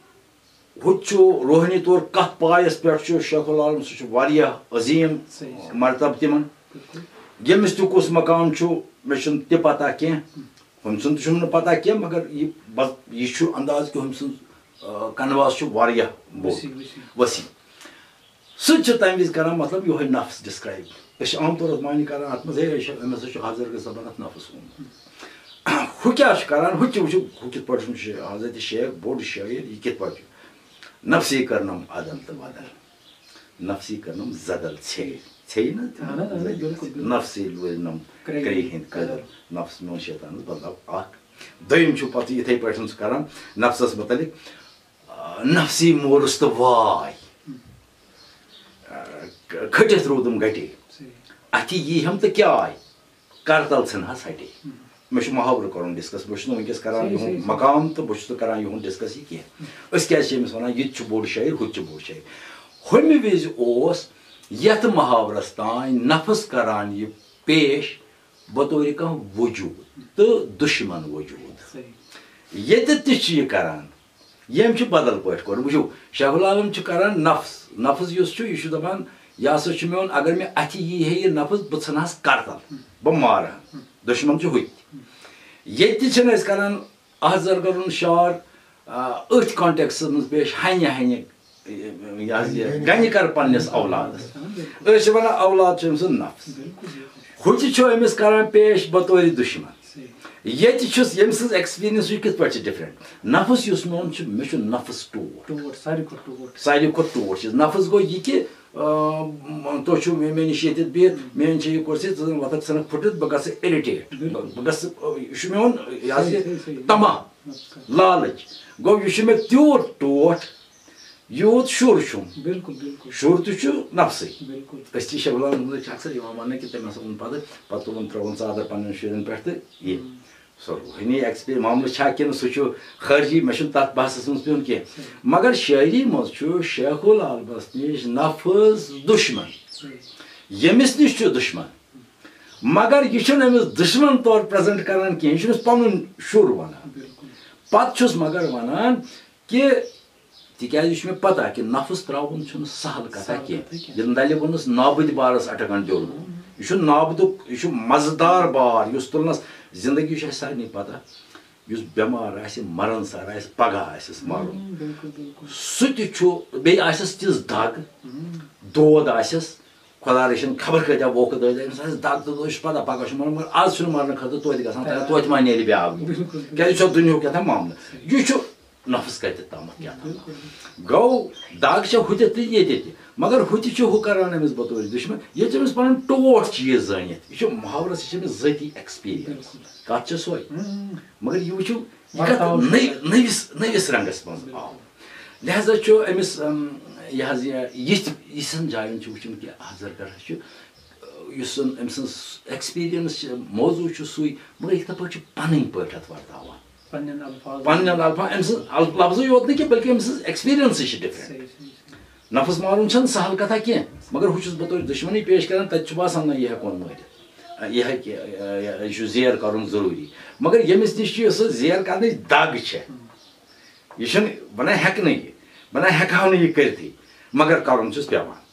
ہُتہِ چھُ روحٲنی طور کتھ پایس پٮ۪ٹھ چھُ شیخ العالم، سُہ چھُ واریاہ عظیٖم صحیح، صحیح۔ مرتبہٕ تِمن۔ بِلکُل۔ ییٚمِس تہِ کُس مقام چھُ، مےٚ چھُنہٕ تہِ پتہ کینٛہہ۔ ہُم سُنٛد تہِ چھُم نہٕ پتہ کینٛہہ، مگر یہِ بس، یہِ چھُ انداز کہِ ہُم سُنٛد، آ، canvas چھُ واریاہ بوٚڑ، وسیع، وسیع۔ وسیع۔ سُہ تہِ چھُ تَمہِ وِزِ کران، مطلب، یِہوٚے نفس describe۔ أسۍ چھِ عام طور معنی کران اَتھ منٛز، ہے، أسۍ چھِ، أمِس حظ چھُ حضرت زبردست نفس گوٚمُت۔ ہُہ کیٛاہ چھُ کران؟ ہُہ تہِ وٕچھِو، ہُہ کِتھ پٲٹھۍ چھُ حضرت شیخ بوٚڑ شٲعر، یہِ کِتھ پٲٹھۍ چھُ؟ نفسی کرنم عدل تہٕ بدل، نفسی کرنم زدل ژھیٚیہِ، ژھیٚیہِ نہ؟ اہن حظ، اہن حظ، بِلکُل، بِلکُل۔ نفسی لورنم کرٛیٚہہِ کرٛیٚہہِ ہِنٛدۍ ہِنٛدۍ قدر، قدر۔ نفس میون شیطانس بدلاو اکھ۔ دوٚیِم چھُ پتہٕ یِتھَے پٲٹھۍ سُہ کران نفسس مُتعلق، آ، نفسی مورُس تہٕ واے، آ، کھٔٹِتھ روٗدُم گٹے۔ صحیح۔ اَتھِ یی ہم تہٕ کیٛاہ آے؟ کرتل ژھٕنہَس ہٹے۔ ہم۔ مےٚ چھُ محاورٕ کرُن discuss، بہٕ چھُس نہٕ وٕنکیٚس کران صحیح، یِہُنٛد صحیح، صحیح۔ مقام تہٕ بہٕ چھُس نہٕ کران یِہُنٛد discuss یہِ کینٛہہ۔ أسۍ کیٛازِ چھِ أمِس وَنان، یہِ تہِ چھُ بوٚڑ شٲعر، ہُہ تہِ چھُ بوٚڑ شٲعر؟ ہُمہِ وِزِ اوس یَتھ محاورس تام نفس کران یہِ پیش بطورِ کانٛہہ وجوٗد تہٕ دُشمن وجوٗد۔ صحیح۔ ییٚتہِ تہِ چھُ یہِ کران، ییٚمۍ چھُ بدل پٲٹھۍ کوٚرمُت۔ وٕچھِو، شیخ العالم چھُ کران نفس، نفس یُس چھُ، یہِ چھُ دپان، یہِ ہسا چھُ میون، اگر مےٚ اَتھِ یی ہے یہِ نفس، بہٕ ژھٕنہَس کرتل، بہٕ مارٕ ہا۔ دُشمن چھُ ہُتہِ۔ ییٚتہِ تہِ چھِنہٕ أسۍ کران احد زرگرُن شعر، آ، أتھۍ contextس منٛز پیش، ہنہِ ہنہِ، یہِ حظ یہِ، گنہِ کر پننِس اولادس۔ أسۍ چھِ ونان اولاد چھُ أمۍ سُنٛد نفس۔ بِلکُل، بِلکُل۔ ہُہ تہِ چھُ أمِس کران پیش بطورِ دُشمن۔ ییٚتہِ چھُس ییٚمہِ سٕنٛز ایکسپیرینس چھُ، یہِ کِتھ پٲٹھۍ چھِ ڈفرنٹ؟ نفس یُس میون چھُ، مےٚ چھُ نفس ٹوٹھ۔ ٹوٹھ، ساروی کھۄتہٕ ٹوٹھ۔ ساروی کھۄتہٕ ٹوٹھ چھِ۔ نفس گوٚو یہِ کہِ، آ، تُہۍ چھِو مےٚ، مےٚ نِش ییٚتٮ۪تھ بِہِتھ، میٲنۍ چھےٚ یہِ کُرسی، ژٕ زن وۄتھکھ ژھٕنکھ پھُٹِتھ، بہٕ گژھٕ اِرِٹیٹ۔ بِلکُل۔ بہٕ گژھٕ، آ، یہِ چھُ میون، یہِ حظ صحیح، یہِ صحیح، صحیح۔ طمع، لالٕچ۔ گوٚو یہِ چھُ مےٚ تیوٗت ٹوٹھ، یوٗت شُر چھُم۔ بِلکُل، بِلکُل۔ شُر تہِ چھُ نفسٕے۔ بِلکُل۔ أسۍ تہِ چھِ غلام محمد چھِ اکثر یِوان وننہٕ کہِ تٔمۍ ہسا ووٚن پتہٕ، پتہٕ تُلُن ترٲوُن ژادر پننٮ۪ن شُرٮ۪ن پٮ۪ٹھ تہٕ یہِ۔ سۄ روحٲنی ایکسپی-، معاملہٕ چھا کِنہٕ سُہ چھُ خارجی، مےٚ چھُنہٕ تتھ بحثس منٛز پیوٚن کینٛہہ۔ مگر شٲعری منٛز چھُ شیخ العالمس نِش نفس دُشمن۔ ییٚمِس نِش چھُ دُشمن۔ مگر یہِ چھُنہٕ أمِس دُشمن طور پریزنٹ کران کینٛہہ، یہِ چھُ أمِس پنُن شُر ونان۔ بِلکُل۔ پتہٕ چھُس مگر ونان کہِ، تِکیازِ یہِ چھُ مےٚ پتہ کہِ نفس تراوُن چھُنہٕ سہل کتھا سہل کینٛہہ۔ کتھا کینٛہہ۔ ییٚلہِ نلہِ ووٚنُس نابٕدِ بارس اٹکان دیُن۔ یہِ چھُ نابدُک، یہِ چھُ مزٕدار بار، یُس تُلنس زندگی چھِ اَسہِ سارنٕے پتہ۔ یُس بٮ۪مار آسہِ، مرن سار آسہِ، پگاہ آسٮ۪س مرُن۔ بِلکُل، بِلکُل۔ سُہ تہِ چھُ، بیٚیہِ آسٮ۪س تِژھ دگ، دود آسٮ۪س، خۄدا رٔچھِن خبر کۭتیٛاہ ووکھٕ دٲدۍ، أمِس آسہِ دگ تہٕ دود، یہِ چھُ پتہ پگاہ چھُ مرُن، مگر آز چھُنہٕ مرنہٕ خٲطرٕ توتہِ گژھان تیار، توتہِ ما نیرِ بیٛاکھ دود۔ بِلکُل، بِلکُل۔ کیٛازِ یہِ چھُ دُنیاہُک کیٛاہ تام معاملہٕ۔ یہِ چھُ نفس کتہِ تامتھ کیٛاہ تام۔ بِلکُل۔ گوٚو دگ چھےٚ ہُتہِ تہِ ییٚتہِ تہِ، مگر ہُتہِ چھُ ہُہ کران أمِس بطورِ دُشمن، ییٚلہِ چھُ أمِس پنُن ٹوٹھ چیٖز زٲنِتھ۔ یہِ چھُ محاورس، یہِ چھِ أمِس ذٲتی ایکسپیرینس۔ بِلکُل۔ کتھ چھےٚ سۄے۔ مگر یہِ وٕچھِو، یہِ کتھ ورتاو چھُ۔ نٔو-، نٔوِس، نٔوِس رنٛگس منٛز آو۔ لہذا چھُ أمِس، اَم، یہِ حظ یہِ، یِتھ-، یِژھن جاین چھُ وٕچھُن کہِ احد زرگر چھُ، یُس زن أمۍ سٕنٛز ایکسپیرینس چھِ، موضوع چھُ سُے، مگر یِتھے پٲٹھۍ چھُ پنٕنۍ پٲٹھۍ اتھ ورتاوان۔ پننٮ۪ن الفاظن۔ پننٮ۪ن الفاظ، أمۍ سٕنٛز ال-، لفظٕے یوت نہٕ کینٛہہ، بلکہِ أمۍ سٕنٛز ایکسپیرینسٕے چھِ ڈفرنٹ۔ صحیح، صحیح، صحیح۔ نفس مارُن چھَنہٕ سہل کتھا کینٛہہ، مگر ہُہ چھُس بطورِ دُشمنی پیش کران، تتہِ چھُ باسان نہ یہِ ہٮ۪کون مٲرِتھ۔ یہِ ہیٚکہِ، یہِ چھُ زیر کرُن ضروٗری۔ مگر ییٚمِس نِش چھُ یۄس سۄ زیر کرنٕچ دگ چھےٚ، یہِ چھُنہٕ، بہٕ نہ ہٮ۪کہٕ نہٕ یہِ، بہٕ نہ ہٮ۪کہٕ ہا نہٕ یہِ کٔرتھٕے، مگر کرُن چھُس پٮ۪وان۔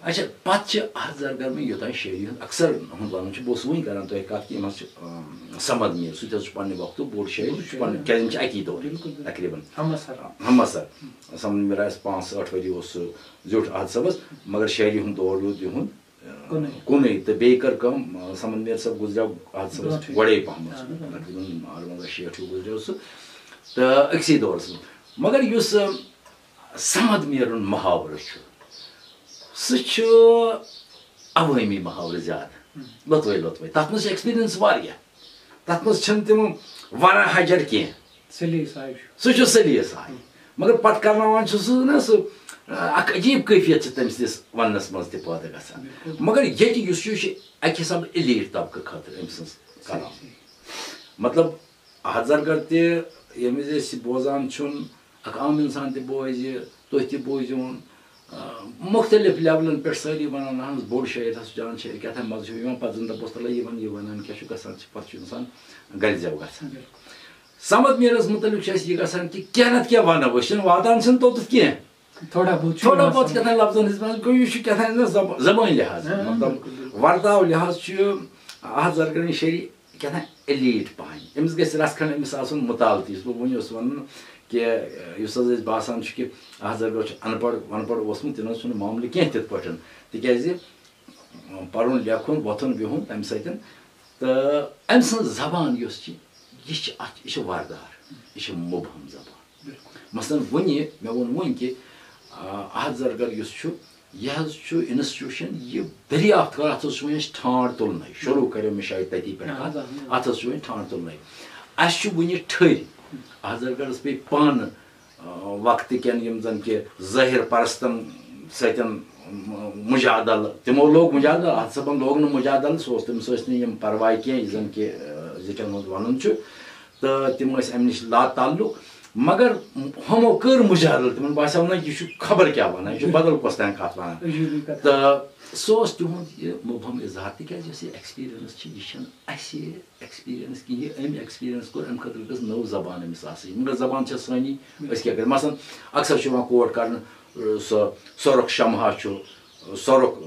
اچھا، پتہٕ چھِ احد زرگر مےٚ یوٚتام شٲعری ہُنٛد اکثر ہُنٛد ونُن چھُ، بہٕ اوسُس وٕنۍ کران تۄہہِ کتھ کہِ یِم حظ چھِ، اَم، صمد میٖر، سُہ تہِ حظ چھُ پننہِ وقتُک بوٚڑ شٲعر، سُہ چھُ پننہِ، کیٛازِ یِم چھِ اکی دورٕکۍ بِلکُل، بِلکُل۔ تقریباً۔ ہمسر۔ ہمسر۔ صمد میٖر آسہِ پانٛژھ ٲٹھ ؤری اوس سُہ زیوٗٹھ احد صٲبس، مگر شٲعری ہُنٛد دور روٗد یِہُنٛد کُنُے۔ کُنُے، تہٕ بیٚیہِ کٔر کٲم، آ، صمد میٖر صٲب گُزریو، اَتھ صٲبَس برونٛٹھٕے۔ گۄڈَے پَہمَتھ، آ، آ۔ تقریباً اَرٕوَنٛزاہ شیٹھ ہیوٗ گُزریو سُہ۔ تہٕ أکسٕے دورَس منٛز۔ مگر یُس، آ، صمد میٖرُن محاورٕ چھُ، سُہ چھُ عوٲمی محاورٕ زیادٕ، ہم۔ لۄتوَے لۄتوَے۔ تَتھ منٛز چھِ ایکسپیٖرینس واریاہ۔ تَتھ منٛز چھَنہٕ تِم واریاہ ہجر کینٛہہ۔ سلیس آیہِ چھُ۔ سُہ چھُ سلیس آیہِ۔ مگر پتہٕ کرناوان چھُ سُہ نہ سُہ، آ، اکھ عجیب کیفیت چھِ تٔمۍ سٕنٛدِس وننس منٛز تہِ پٲدٕ گژھان۔ بِلکُل۔ مگر ییٚتہِ یُس چھُ، یہِ چھُ اکہِ حسابہٕ elite طبقہٕ خٲطرٕ أمۍ سٕنٛز صحیح، کلام۔ صحیح۔ مطلب، احد زرگر تہِ، ییٚمہِ وِزِ أسۍ یہِ بوزان چھُن، اکھ عام انسان تہِ بوزِ، تُہۍ تہِ بوٗزِوُن، آ، مُختٔلِف لیولن پٮ۪ٹھ سٲری وَنان، اَہن حظ، بوٚڑ شٲعر حظ چھُ، جان شٲعر، کیٛاہ تام مَزٕ ہیوٗ یِوان، پَتہٕ زَن دَپوس، تَلہ، یہِ وَن، یہِ وَنان کیٛاہ چھُ گژھان، چھِ پَتہٕ چھُ اِنسان گَلہِ زٮ۪و گژھان۔ بِلکُل۔ صمد میٖرَس مُتعلِق چھُ اَسہِ یہِ گژھان کہِ کینٛہہ نَتہٕ کینٛہہ وَنو أسۍ، چھِنہٕ واتان چھِنہٕ توٚتَتھ کینٛہہ۔ تھوڑا بہت چھُ تھوڑا یِوان بہت سَمجھ۔ کیٛاہ تام لفظن ہٕنٛز منٛز گوٚو، یہِ چھُ کیٛاہ تام زَب-، زَبٲنۍ لحاظ، ہاں، مطلب، بِلکُل، بِلکُل۔ وَرتاو لحاظ چھُ اَحد زرگرٕنۍ شٲعری کیٛاہ تام elite پَہَن۔ أمِس گژھِ رَژھ کھنٛڈ أمِس آسُن مُطالعہٕ تہِ، یُس بہٕ وُنہِ اوسُس وَنان کہِ، یُس حظ اَسہِ باسان چھُ کہِ اَحد زرگر چھُ اَن پَڑھ، وَن پَڑھ اوسمُت، تہِ نہ حظ چھُنہٕ معاملہٕ کینٛہہ تِتھ پٲٹھۍ۔ تِکیٛازِ پَرُن، لیکھُن، وۄتھُن، بِہُن تَمہِ سۭتۍ۔ تہٕ أمۍ سٕنٛز زبان یۄس چھِ، یہِ چھِ اَتھ، یہِ چھِ وَردار، یہِ چھِ مُبہم زبان۔ بِلکُل۔ مثلاً وُنہِ، مےٚ ووٚن وُنہِ کہِ، آ، اَحد زرگر یُس چھُ، یہِ حظ چھُ institution، یہِ دٔریافت کَران، اَتھ حظ چھُ وۄنۍ اَسہِ ٹھانٛڈ تُلنَے، شروٗع کَریو مےٚ شاید تَتی پٮ۪ٹھ اَہَن حظ، کَتھ، اَہَن حظ۔ اَتھ حظ چھُ وۄنۍ ٹھانٛڈ تُلنَے۔ اَسہِ چھُ وُنہِ ٹھٔرۍ، اَحد زرگرَس پیٚیہِ پانہٕ، آ، وقتہٕ کٮ۪ن یِم زَن کہِ ظٲہِر پرستَن سۭتۍ م-، مُجادلہٕ، تِمو لوگ مُجادلہٕ، اَحد صٲبَن لوگ نہٕ مُجادلہٕ، سُہ اوس، تٔمِس ٲسۍ نہٕ یِم پَرواے کینٛہہ، یہِ زَن کہِ، آ، زِٹھٮ۪ن ہُنٛد وَنُن چھُ۔ تہٕ تِم ٲسۍ اَمہِ نِش لاتعلق، مگر ہُمو کٔر مُجادلہٕ، تِمن باسیو نہ یہِ چھُ خبر کیٛاہ وَنان، یہِ چھُ بدل کۄس تام کَتھ وَنان۔ عجیٖبٕے کَتھا۔ تہٕ سُہ اوس تِہُنٛد یہِ مُبہم اظہار، تِکیٛازِ یۄس یہِ ایکسپیرینس چھِ، یہِ چھَنہٕ اَسہِ ایکسپیرینس کِہیٖنۍ، أمۍ ایکسپیرینس کوٚر، اَمہِ خٲطرٕ گٔژھ نٔو زبان أمِس آسٕنۍ، مگر زبان چھےٚ سٲنی، أسۍ کیٛاہ کَرو؟ مثلاً اکثر چھُ یِوان کوٹ کرنہٕ، سۄ سۄرُکھ شمہا چھُ، سۄرُکھ،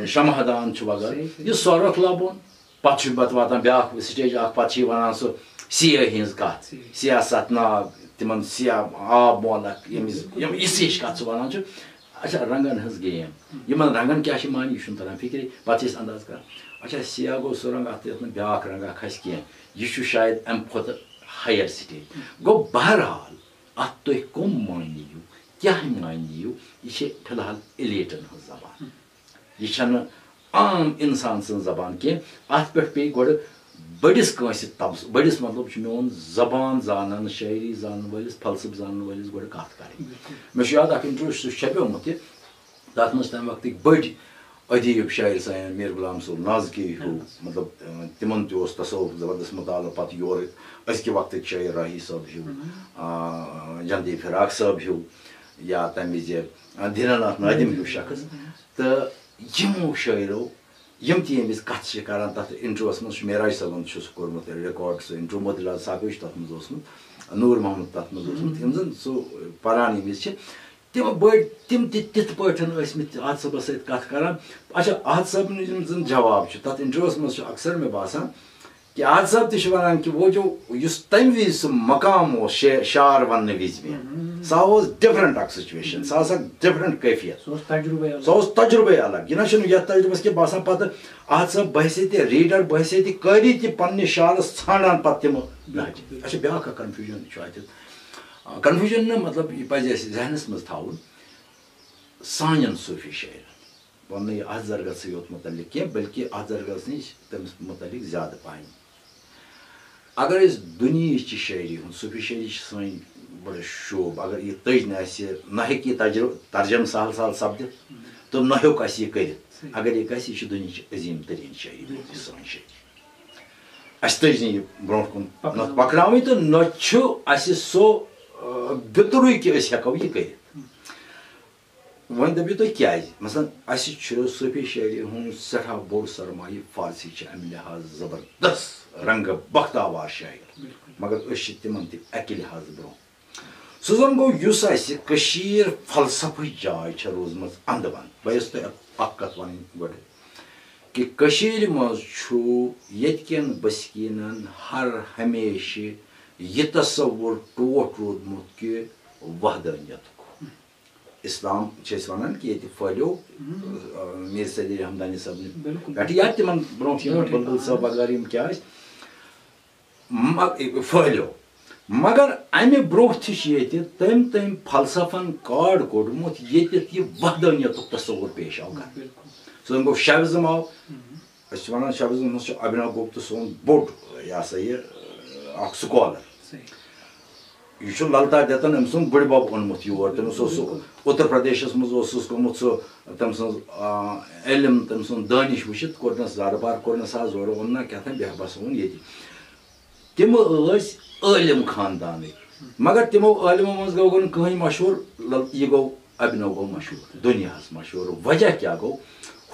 شمہدان چھُ وغٲرٕ۔ صحیح، صحیح۔ یہِ سۄرُکھ لَبُن، پتہٕ چھُ پتہٕ واتان بیٛاکھ سٹیج اکھ، پتہٕ چھِ یہِ وَنان سُہ سیاہی ہٕنٛز کَتھ، سیاہ۔ سیاہ ستھ ناگ، تِمن سیاہ آب مولکھ، ییٚمِس، بِلکُل۔ یِم یِژھ ہِش کَتھ سُہ وَنان چھُ۔ اچھا، رنگن ہٕنٛز گیم، یِمن رنگن کیٛاہ چھِ معنی، یہِ چھُنہٕ تران فِکرِ۔ پتہٕ چھِ أسۍ انداز کران، اچھا، سیاہ گوٚو سُہ رنگ، اتھ یتھ نہٕ بیٛاکھ رنگا کھسہِ کینٛہہ، یہِ چھُ شاید امہِ کھۄتہٕ ہایر سٹیج۔ گوٚو، بہرحال، اتھ تُہۍ کٕم معنی یِیِو، کیٛاہ معنی یِیِو، یہِ چھِ فی الحال ایلیٹن ہٕنٛز زبان۔ یہِ چھَنہٕ عام اِنسان سٕنٛز زبان کینٛہہ۔ اَتھ پٮ۪ٹھ پیٚیہِ گۄڈٕ بٔڑِس کٲنٛسہِ طبس-، بٔڑِس مطلب چھُ میون زبان زانَن، شٲعری زانَن وٲلِس، فلسفہٕ زانَن وٲلِس گۄڈٕ کَتھ کَرٕنۍ۔ مےٚ چھُ یاد اَکھ اِنٹروِو، سُہ چھُ چھپیومُت تہِ۔ تَتھ منٛز چھِ تَمہِ وقتٕکۍ بٔڑۍ ادیٖب شٲعر سٲنۍ میر غلام صٲب نازکی ہیوٗ، مطلب، اۭں، تِمَن تہِ اوس تصوف زبردست مطالعہٕ۔ پَتہٕ یورٕ أزکہِ وقتٕکۍ شٲعر راہی صٲب ہیوٗ، آ، جندی فراق صٲب ہیوٗ، یا تَمہِ وِزِ، آ، دیٖناناتھ نادم ہیوٗ شخص۔ تہٕ یِمو شٲعرو، یِم تہِ ییٚمہِ وِزِ کَتھ چھِ کَران، تَتھ اِنٹروَس منٛز چھُ معراج صٲبَن چھُ سُہ کوٚرمُت ریکارڈ، سُہ اِنٹروو مودی لال صاحبٕے چھُ تَتھ منٛز اوسمُت، نوٗر محمد تَتھ منٛز اوسمُت، یِم زَن سُہ پَران ییٚمہِ وِزِ چھِ، تِم بٔڑۍ، تِم تہِ تِتھ پٲٹھۍ ٲسۍ مٕتۍ احد صٲبَس سۭتۍ کَتھ کَران۔ اچھا، احد صٲبُن یِم زَن جواب چھُ، تَتھ اِنٹروَس منٛز چھُ اکثر مےٚ باسان، کہ احد صٲب تہِ چھِ وَنان کہ وہ جو، یُس تَمہِ وِزِ سُہ مقام اوس شے-، شعر وَننہٕ وِزِ مےٚ، سُہ اوس ڈِفرنٹ اکھ سچویشن، سُہ اوس اکھ ڈِفرنٹ کیفیت۔ سُہ اوس تجربے الگ۔ سُہ اوس تجربے الگ۔ یہِ نہ چھُنہٕ یَتھ تجربس کہِ باسان پتہٕ احد صٲب بحیثیت ریڈر، بحیثیت قٲری تہِ پننہِ شعرس ژھانڈان پتہٕ تِمہٕ لہجہِ۔ اچھا، بیٛاکھ اکھ کنفیوجن چھُ اَتہِ۔ آ، کنفیوجن نہٕ، مطلب، یہِ پزِ اَسہِ ذہنس منٛز تھاوُن۔ سانٮ۪ن صوٗفی شٲعرن۔ وَننہٕ یہِ اَتھ زرگَسٕے یوت مُتعلِق کینٛہہ، بلکہِ اَتھ زرگَس نِش تٔمِس مُتعلِق زیادٕ پَہَن۔ اگر أسۍ دُنیہٕچ شٲعری ہُنٛد، صوٗفی شٲعری چھِ سٲنۍ بَڑٕ شوب، اگر یہِ تٔج نہٕ اَسہِ، نہ ہیٚکہِ یہِ تجرُ-، ترجمہٕ سہل سہل سَپدِتھ، تہٕ نہ ہیوٚک اَسہِ یہِ کٔرِتھ۔ صحیح۔ اگر یہِ گژھِ، یہِ چھِ دُنیہٕچ عظیٖم تریٖن شٲعری، صحیح۔ یہِ سٲنۍ شٲعری۔ اَسہِ تٔج نہٕ یہِ برونٛٹھ کُن نہ پَکناوٕنۍ۔ پَکناوٕنۍ تہٕ نہ چھُ اَسہِ سُہ، آ، بیٚترُے کہِ أسۍ ہٮ۪کو یہِ کٔرِتھ۔ وۄنۍ دٔپِو تُہۍ کیٛازِ؟ مثلاً، اَسہِ چھُ صوٗفی شٲعری ہُنٛد سٮ۪ٹھاہ بوٚڑ سرمایہِ، فارسی چھِ اَمہِ لحاظہٕ زبردست رنٛگہٕ بختاوار شٲعر، بالکل۔ مگر أسۍ چھِ تِمن تہِ اَکہِ لحاظہٕ برٛونٛہہ۔ سُہ زَن گوٚو، یُس اَسہِ کٔشیٖر فلسفٕچ جاے چھےٚ روٗزمٕژ اَنٛدٕ وَنٛد۔ بہٕ یَژھٕ تۄہہِ اَتھ اَکھ کَتھ وَنٕنۍ گۄڈٕ، کہِ کٔشیٖرِ منٛز چھُ ییٚتہِ کٮ۪ن بٔسکیٖنَن ہر ہمیشہِ یہِ تصوُر ٹوٹھ روٗدمُت کہِ وحدٲنیتُک۔ اسلام چھِ أسۍ وَنان کہِ ییٚتہِ پھٲلیو، مم۔ آ، میٖر سید علی ہمدانی صٲبنہِ بالکل۔ پٮ۪ٹھٕ یا تِمن برونٛٹھ یِم برونٛٹھ یِم، بلبل صٲب آ۔ وغٲرٕ یِم کیٛاہ ٲسۍ، م-، پھٲلیو۔ مگر اَمہِ برونٛٹھ تہِ چھِ ییٚتہِ تٔمۍ تٔمۍ فلسفن کاڈ کوٚڑمُت، ییٚتٮ۪تھ یہِ وحدٲنیتُک تصور پیش آو کرنہٕ۔ بالکل۔ سُہ زَن گوٚو شاوِزم آو۔ مم۔ أسۍ چھِ وَنان شاوِزمس منٛز چھُ ابھینو گپت سون بوٚڑ، یہِ ہسا یہِ، اکھ سکالر۔ صحیح۔ یہِ چھُ للتا دتن أمۍ سُنٛد بٕڈِ بب اوٚنمُت یور۔ تٔمِس اوس سُہ، بالکل۔ اُتر پردیشس منٛز اوسُس گوٚمُت سُہ، تٔمۍ سٕنٛز، آ، علم، تٔمۍ سُنٛد دٲنِش وٕچھِتھ کوٚرنس زارٕ پار، کوٚرنس آز اورٕ، اوٚن نا کیٛاہ تام، بیٚہہ بس اوٚن ییٚتہِ۔ تِم ٲسۍ عٲلِم خاندانٕکۍ، مگر تِمو عٲلِمو منٛز گوٚو نہٕ کٕہٕنۍ مشہوٗر، لل-، یہِ گوٚو ابھینو گوٚو مشہوٗر، دُنیاہس مشہوٗر۔ وجہ کیٛاہ گوٚو؟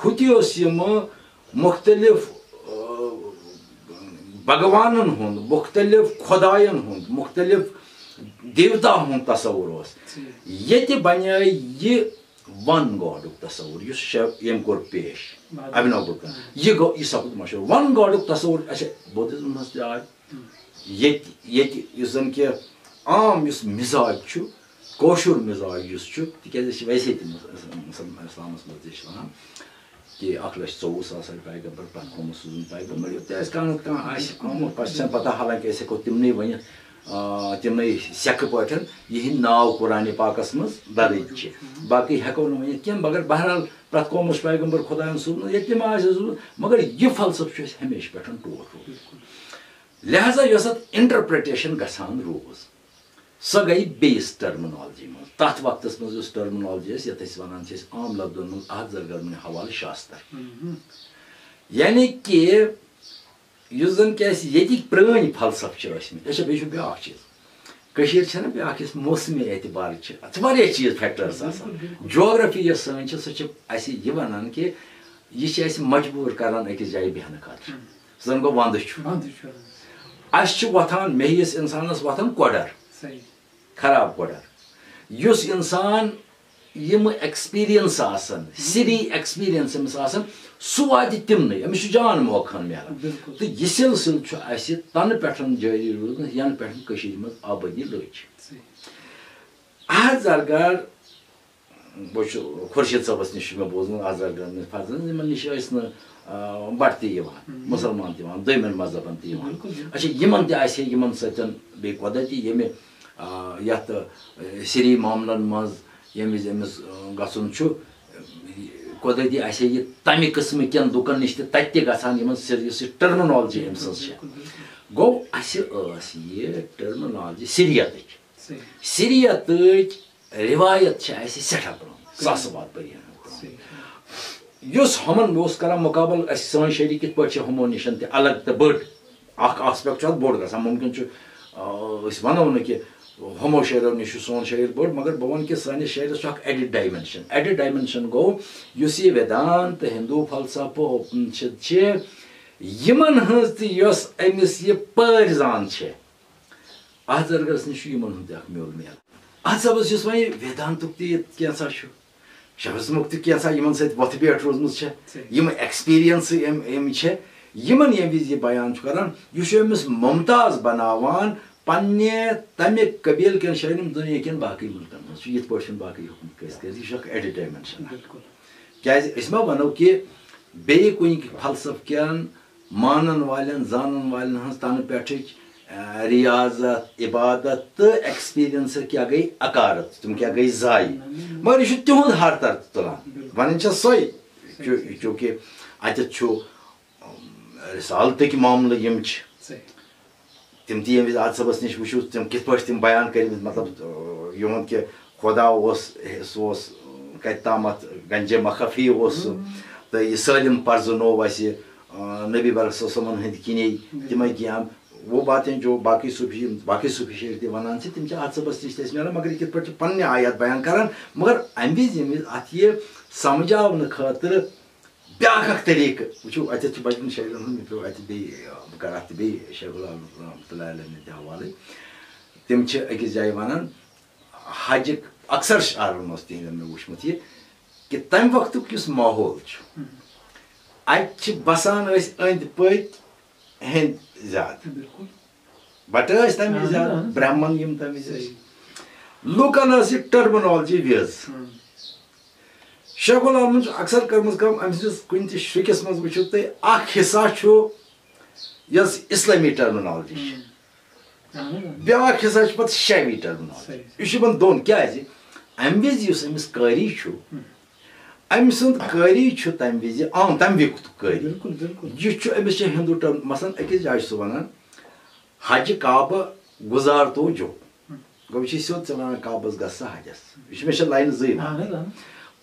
ہُتہِ اوس یِمہٕ مُختٔلِف، آ، بھگوانن ہُنٛد، مُختٔلِف خۄداین ہُنٛد، مُختٔلِف دیوتا ہُنٛد تصور اوس۔ ٹھیٖک۔ ییٚتہِ بنے یہِ ون گاڈُک تصور، یُس شیو، ییٚمۍ کوٚر پیش، بادل۔ ابھینو گپتن۔ یہِ گوٚو، یہِ سپُد مشہوٗر۔ ون گاڈُک تصور، اچھا، بُدھزمس منٛز تہِ آے۔ ییٚتہِ، ییٚتہِ یُس زن کہِ عام یُس مِزاج چھُ، کٲشُر مِزاج یُس چھُ، تِکیٛازِ أسۍ چھِ ویسے تہِ مُس-، مُسلمان اِسلامَس منٛز تہِ چھِ وَنان کہِ اَکھ لَچھ ژوٚوُہ ساس آیہِ پیغمبر، پرٛٮ۪تھ قومَس سوٗزُن پیغمبر، یوٚت تہِ آسہِ کانٛہہ نَتہٕ کانٛہہ آسہِ آمُت، پَتہٕ چھَنہٕ پَتہ، حالانکہِ أسۍ ہٮ۪کو تِمنٕے ؤنِتھ، آ، تِمنٕے سٮ۪کہٕ پٲٹھۍ، یِہِنٛدۍ ناو قرآنِ پاکَس منٛز دَرٕج چھِ۔ باقٕے ہٮ۪کو نہٕ ؤنِتھ کینٛہہ، مگر بہرحال پرٛٮ۪تھ قومَس چھُ پیغمبر خۄدایَن سوٗزمُت، ییٚتہِ تہِ ما آسہِ سوٗزمُت، مگر یہِ فلسفہٕ چھُ اَسہِ ہمیشہِ پٮ۪ٹھ ٹوٹھ روٗدمُت۔ لہذا یۄس اَتھ interpretation گژھان روٗز، سۄ گٔیہِ بیٚیِس terminology منٛز۔ تَتھ وقتَس منٛز یۄس terminology ٲس، یَتھ أسۍ وَنان چھِ أسۍ عام لفظن منٛز اَتھ زرگر منہِ حوالہٕ شاستر۔ مم۔ یعنی کہِ یُس زَن کہِ اَسہِ ییٚتِکۍ پرٛٲنۍ فلسفہٕ چھِ ٲسۍ مٕتۍ۔ اچھا، بیٚیہِ چھُ بیٛاکھ چیٖز۔ کٔشیٖر چھَنہ بیٛاکھ یۄس موسمی اعتبار چھِ، اَتھ چھِ واریاہ چیٖز factors آسان۔ بِلکُل، بِلکُل۔ Geography یۄس سٲنۍ چھِ، سۄ چھِ اَسہِ یہِ وَنان کہِ یہِ چھِ اَسہِ مجبوٗر کَران أکِس جایہِ بیٚہنہٕ خٲطرٕ۔ مم۔ زَن گوٚو وَندٕ چھُ۔ وَندٕ چھُ۔ اَسہِ چھُ وۄتھان، مےٚ ہِوِس اِنسانَس وۄتھان کۄڈَر۔ صحیح۔ خراب کۄڈَر۔ یُس اِنسان یِم experience آسَن، سِری experience أمِس آسَن، سُہ واتہِ تِمنٕے۔ أمِس چھُ جان موقعہٕ ہن میلان۔ بِلکُل۔ تہٕ یہِ سلسلہٕ چھُ اَسہِ تَنہٕ پٮ۪ٹھ جٲری روٗدمُت، یَنہٕ پٮ۪ٹھ کٔشیٖرِ منٛز آبٲدی لٔج۔ صحیح۔ احد زرگر بہٕ چھُس خورشید صٲبَس نِش چھُ مےٚ بوٗزمُت، آزاد گرٛنتھ فرزند، یِمَن نِش ٲسۍ نہٕ، آ، بٹ تہِ یِوان، مُسلمان تہِ یِوان، دوٚیمٮ۪ن مذہبَن تہِ یِوان۔ بِلکُل، بِلکُل۔ اچھا، یِمَن تہِ آسہِ ہے یِمَن سۭتۍ بیٚیہِ قۄدرتی ییٚمہِ، آ، یَتھ، آ، سِری معاملَن منٛز ییٚمہِ وِزِ أمِس، آ، گژھُن چھُ، قۄدرتی آسہِ ہے یہِ تَمہِ قٕسمہٕ کٮ۪ن لُکَن نِش تہِ تَتہِ تہِ گژھان، یِمَن سِر-، یُس یہِ ٹٔرمِنالجی أمۍ سٕنٛز چھےٚ۔ بِلکُل، بِلکُل۔ گوٚو اَسہِ ٲس یہِ ٹٔرمِنالجی سِریَتٕچ۔ صحیح۔ سِریَتٕچ رِوایت چھِ اَسہِ سٮ۪ٹھاہ پرٛٲنۍ، ساسہٕ واد ؤرۍ یَن ہٕنٛز پرٛٲنۍ۔ صحیح۔ یُس ہُمَن اوس کران مُقابلہٕ، اَسہِ سٲنۍ شٲعری کِتھ پٲٹھۍ چھِ ہُمو نِش تہِ الگ تہٕ بٔڑ، اکھ aspect چھُ اَتھ بوٚڑ گژھان۔ مُمکِن چھُ، آ، أسۍ وَنو نہٕ کہِ ہُمو شٲعرو نِش چھُ سون شٲعر بوٚڑ، مگر بہٕ وَنہٕ کہِ سٲنِس شٲعرَس چھُ اکھ added dimension۔ Added dimension گوٚو، یُس یہِ ویدانت تہٕ ہِندوٗ فلسفہٕ چھِ، چھِ یِمَن ہٕنٛز تہِ یۄس أمِس یہِ پٲرۍ زان چھِ، اَتھ زرگرَس نِش چھُ یِمَن ہُنٛد تہِ اکھ میول میل۔ اَتھ سببَس یُس وۄنۍ ویدانتُک تہِ یہِ کینٛژھا چھُ، شفظمُک تہِ کینٛژھا یِمَن سۭتۍ وۄتھٕ بیٹھ روٗزمٕژ چھےٚ، صحیح۔ یِم ایکسپیرینسہٕ أمۍ، أمۍ چھےٚ، یِمَن ییٚمہِ وِزِ یہِ بیان چھُ کران، یہِ چھُ أمِس ممتاز بناوان پننہِ تَمہِ قبیٖل کٮ۪ن شٲعرَن، یِم دُنیا کٮ۪ن باقٕے مُلکَن منٛز چھُ، یِتھ پٲٹھۍ چھُنہٕ باقٕے حُکمت کٲنٛسہِ کٔرِتھ۔ یہِ چھُ اکھ added dimension۔ بِلکُل۔ کیٛازِ أسۍ ما وَنو کہِ بیٚیہِ کُنہِ فلسفہٕ کٮ۪ن مانن والٮ۪ن، زانن والٮ۪ن ہٕنٛز تنہٕ پٮ۪ٹھٕچ، آ، ریاضت، عبادت تہٕ ایکسپیرینس کیٛاہ گٔے عقارت، تِم کیٛاہ گٔے ضایع۔ مگر یہِ چھُ تِہُنٛد ہر تر تُلان۔ بِلکُل۔ وَنان چھےٚ سۄے، صحیح، چوٗ-، صحیح۔ چوٗنٛکہِ اَتٮ۪تھ چھُ، آ، رسالتٕکۍ معاملہٕ یِم چھِ۔ صحیح۔ تِم تہِ ییٚمہِ وِزِ آزاد صٲبَس نِش وٕچھِو، تِم کِتھ پٲٹھۍ تِم بیان کٔرمٕتۍ، مطلب، آ، یِہُنٛد کہِ خۄدا اوس، سُہ اوس، آ، کَتہِ تامَتھ گنجے مخفی اوس سُہ۔ تہٕ یہِ سٲلِم پرزٕنوو اَسہِ، آ، نبی برک صلی اللہ علیہ وسلمن ہٕنٛدۍ کِنے تِمے گیم۔ وہ باتیں جو باقی صوفی، باقی صوفی شٲعر تہِ وَنان چھِ، تِم چھِ آزاد صٲبَس نِش تہِ اَسہِ میلان، مگر یہِ کِتھ پٲٹھۍ چھِ پننہِ آیات بیان کران۔ مگر اَمہِ وِزِ ییٚمہِ وِزِ اَتھ یہِ سمجھاونہٕ خٲطرٕ بیٛاکھ اَکھ طریٖقہٕ وٕچھِو، اَتٮ۪تھ چھُ بَجَن شٲعرَن ہُنٛد، مےٚ پیوٚو اَتہِ بیٚیہِ، آ، بہٕ کَرٕ اَتھ تہِ بیٚیہِ شیخ العالم رحمتہ اللہ علیہ نہِ تہِ حوالے۔ تِم چھِ أکِس جایہِ وَنان، حجہِ اکثر شعرن منٛز تِہنٛدٮ۪ن مےٚ وُچھمُت یہِ، کہِ تَمہِ وقتُک یُس ماحول چھُ، اَتہِ چھِ بسان ٲسۍ أنٛدۍ پٔکۍ ہیٚنٛدۍ زیادٕ۔ بِلکُل۔ بَٹہٕ ٲسۍ تَمہِ وِزِ اہن حظ، زیادٕ، اہن حظ۔ برہمن یِم تَمہِ وِزِ ٲسۍ۔ صحیح۔ لوٗکن ٲس یہِ ٹرمینالجی وِز۔ ہُم۔ شیخ العالمن چھُ اکثر کٔرمٕژ کٲم، أمۍ سٕنٛدِس کُنہِ تہِ شرُکِس منٛز وٕچھِو تُہۍ، اکھ حصہ چھُ یۄس اسلٲمی ٹرمینالجی چھِ۔ ہُم۔ اہن حظ۔ بیٛاکھ حصہ چھُ پتہٕ شیوی ٹرمینالجی۔ صحیح۔ یہِ چھُ یِمن دۄن، کیٛازِ؟ اَمہِ وِزِ یُس أمِس قٲری چھُ، ہُم۔ أمۍ سُنٛد قٲری چھُ تَمہِ وِزِ عام، تَمہِ وِقتُک قٲری۔ بِلکُل، بِلکُل۔ یہِ چھُ أمِس چھِ ہِندوٗ ٹرم-، مثلاً أکِس جایہِ چھُ سُہ وَنان، حجہِ کعبہٕ گُزار تو جو۔ گوٚو یہِ چھُ سیوٚد ژےٚ وَنان، کعبَس گژھ سا حجَس۔ یہِ چھُ، مےٚ چھِ لاینہٕ زٕے وَنان۔ اہن حظ، اہن۔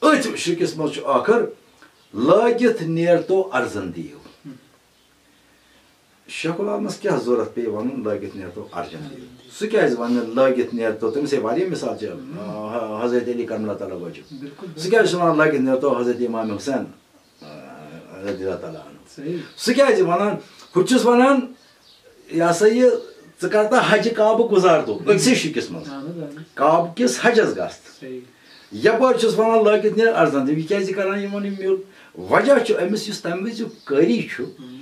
أتھۍ شرُکِس منٛز چھُ ٲخٕر، لٲگِتھ نیر تو ارزن دِیِو۔ شیخ العالمس کیٛاہ ضوٚرَتھ پیٚیہِ وَنُن، لٲگِتھ نیر تو ارزن دِیِو؟ سُہ کیٛازِ وَنہِ لٲگِتھ نیر تو؟ تٔمِس ہے واریاہ مثال چھِ، آ، حضرت علی کرم اللہ تعالیٰ وجہ۔ بِلکُل، سُہ بِلکُل۔ کیٛازِ چھُ وَنان لٲگِتھ نیر تو حضرت امام حسین، آ، رضی اللہ تعالیٰ عنہ؟ صحیح۔ سُہ کیٛازِ وَنان؟ ہُہ تہِ چھُس وَنان، یہِ ہسا یہِ، ژٕ کر تہٕ حجہِ کعبہٕ گُزار تو، أکسٕے شِکِس منٛز۔ اہن حظ، اہن حظ۔ کعبہٕ کِس حجس گژھ تہٕ۔ صحیح۔ یپٲرۍ چھُس ونان لٲگِتھ نیر ارزن تہٕ۔ یہِ کیازِ کران یِمن یِم میوٗل؟ وجہ چھُ أمِس یُس تمہِ وِزیُک قٲری چھُ، ہُم۔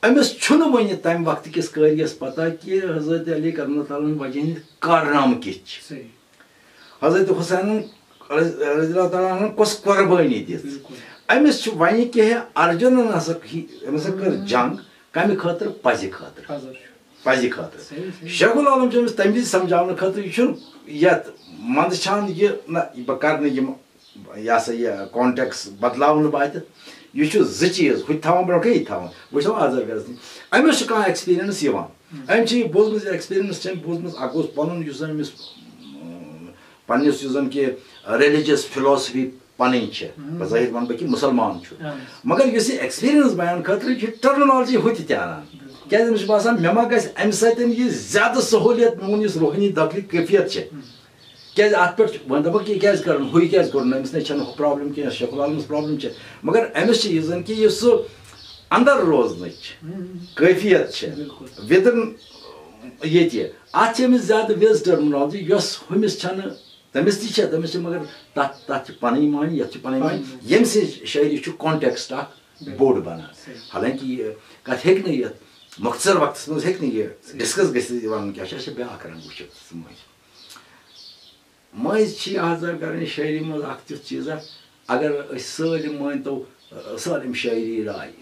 أمِس چھُنہٕ وۄنۍ تمہِ وقتہٕ کِس قٲریس پتہ کہِ حضرت علی کرم اللہ تعالیٰ ہن وجہ ہٕنٛدۍ کارنامہٕ کِتھ چھِ۔ صحیح۔ حضرت حسینن رض-، رضی اللہ تعالیٰ عنہ کۄس قۄربٲنی دِژ؟ بِلکُل۔ أمِس چھُ وۄنۍ کینٛہہ ارجُنن ہسا کہِ-، أمِس ہسا کٔر ہُم۔ جنگ کمہِ خٲطرٕ؟ پزِ خٲطرٕ۔ پزر چھُ۔ پزِ خٲطرٕ۔ صحیح، صحیح۔ شیخ العالم چھُ أمِس تمہِ وِزِ سمجھاونہٕ خٲطرٕ، یہِ چھُنہٕ یتھ منٛدچھان یہِ نہ، بہٕ کرٕ نہٕ یِم، یہِ ہسا یہِ، کانٹیکس بدلاونہٕ بہٕ اتہِ۔ یہِ چھُ زٕ چیٖز، ہُہ تہِ تھاوان برونٛٹھے، یہِ تہِ تھاوان۔ وٕچھو آز اگر أسۍ، أمِس چھُ کانٛہہ ایکسپیرینس یِوان۔ ہُم۔ أمۍ چھِ یہِ بوٗزمٕژ، یہِ ایکسپیرینس چھِ أمۍ بوٗزمٕژ، اکھ گوٚژھ پنُن یُس زن أمِس، اۭں، پننِس یُس زن کہِ ریلیجس فلاسفی پنٕنۍ چھِ۔ ہُم۔ بظٲہر ونہٕ بہٕ کہِ مُسلمان چھُ۔ اہن حظ۔ مگر یُس یہِ ایکسپیرینس بیان خٲطرٕ، یہِ چھِ ٹرمینالجی ہُہ تہِ تہِ انان۔ بِلکُل۔ کیازِ أمِس چھُ باسان، مےٚ ما گژھِ امہِ سۭتۍ یہِ زیادٕ سہوٗلیت، میون یُس روحٲنی دٲخلی کیفیت چھِ۔ ہُم۔ کیازِ اتھ پٮ۪ٹھ چھُ، وۄنۍ دپکھ یہِ کیازِ کرُن، ہُہ یہِ کیازِ کوٚرُن، أمِس نے چھنہٕ ہُہ پرابلم کینٛہہ، شیخ العالمس پرابلم چھِ۔ مگر أمِس چھِ یہِ زن کہِ یُس سُہ اندر روزنٕچ ہُم۔ کیفیت چھِ، بِلکُل۔ within ییٚتہِ، اتھ چھِ أمِس زیادٕ وِز ٹرمینالجی، یۄس ہُمِس چھنہٕ۔ تٔمِس تہِ چھےٚ، تٔمِس چھِ، مگر تتھ، تتھ چھِ پنٕنۍ معنی، یتھ چھِ پنٕنۍ معنی۔ پنٕنۍ۔ ییٚمہِ سۭتۍ شٲعری چھُ کانٹیکسٹ اکھ بِلکُل۔ بوٚڑ بنان۔ صحیح۔ حالانکہ یہِ کتھ ہیٚکہِ نہٕ یتھ مۄختصر وقتس منٛز ہیٚکہِ نہٕ یہِ صحیح۔ ڈسکس گٔژھِتھ، یہِ ونُن کیٛاہ چھُ، اَسہِ چھِ بیٛاکھ رنگ وٕچھِتھ ژٕ مٔنٛزۍ۔ مٔنٛزۍ چھِ یہِ حظ زرگرٕنۍ شٲعری منٛز اکھ تیُتھ چیٖزا، اگر أسۍ سٲلِم مٲنۍ تو، سٲلِم شٲعری رایہِ،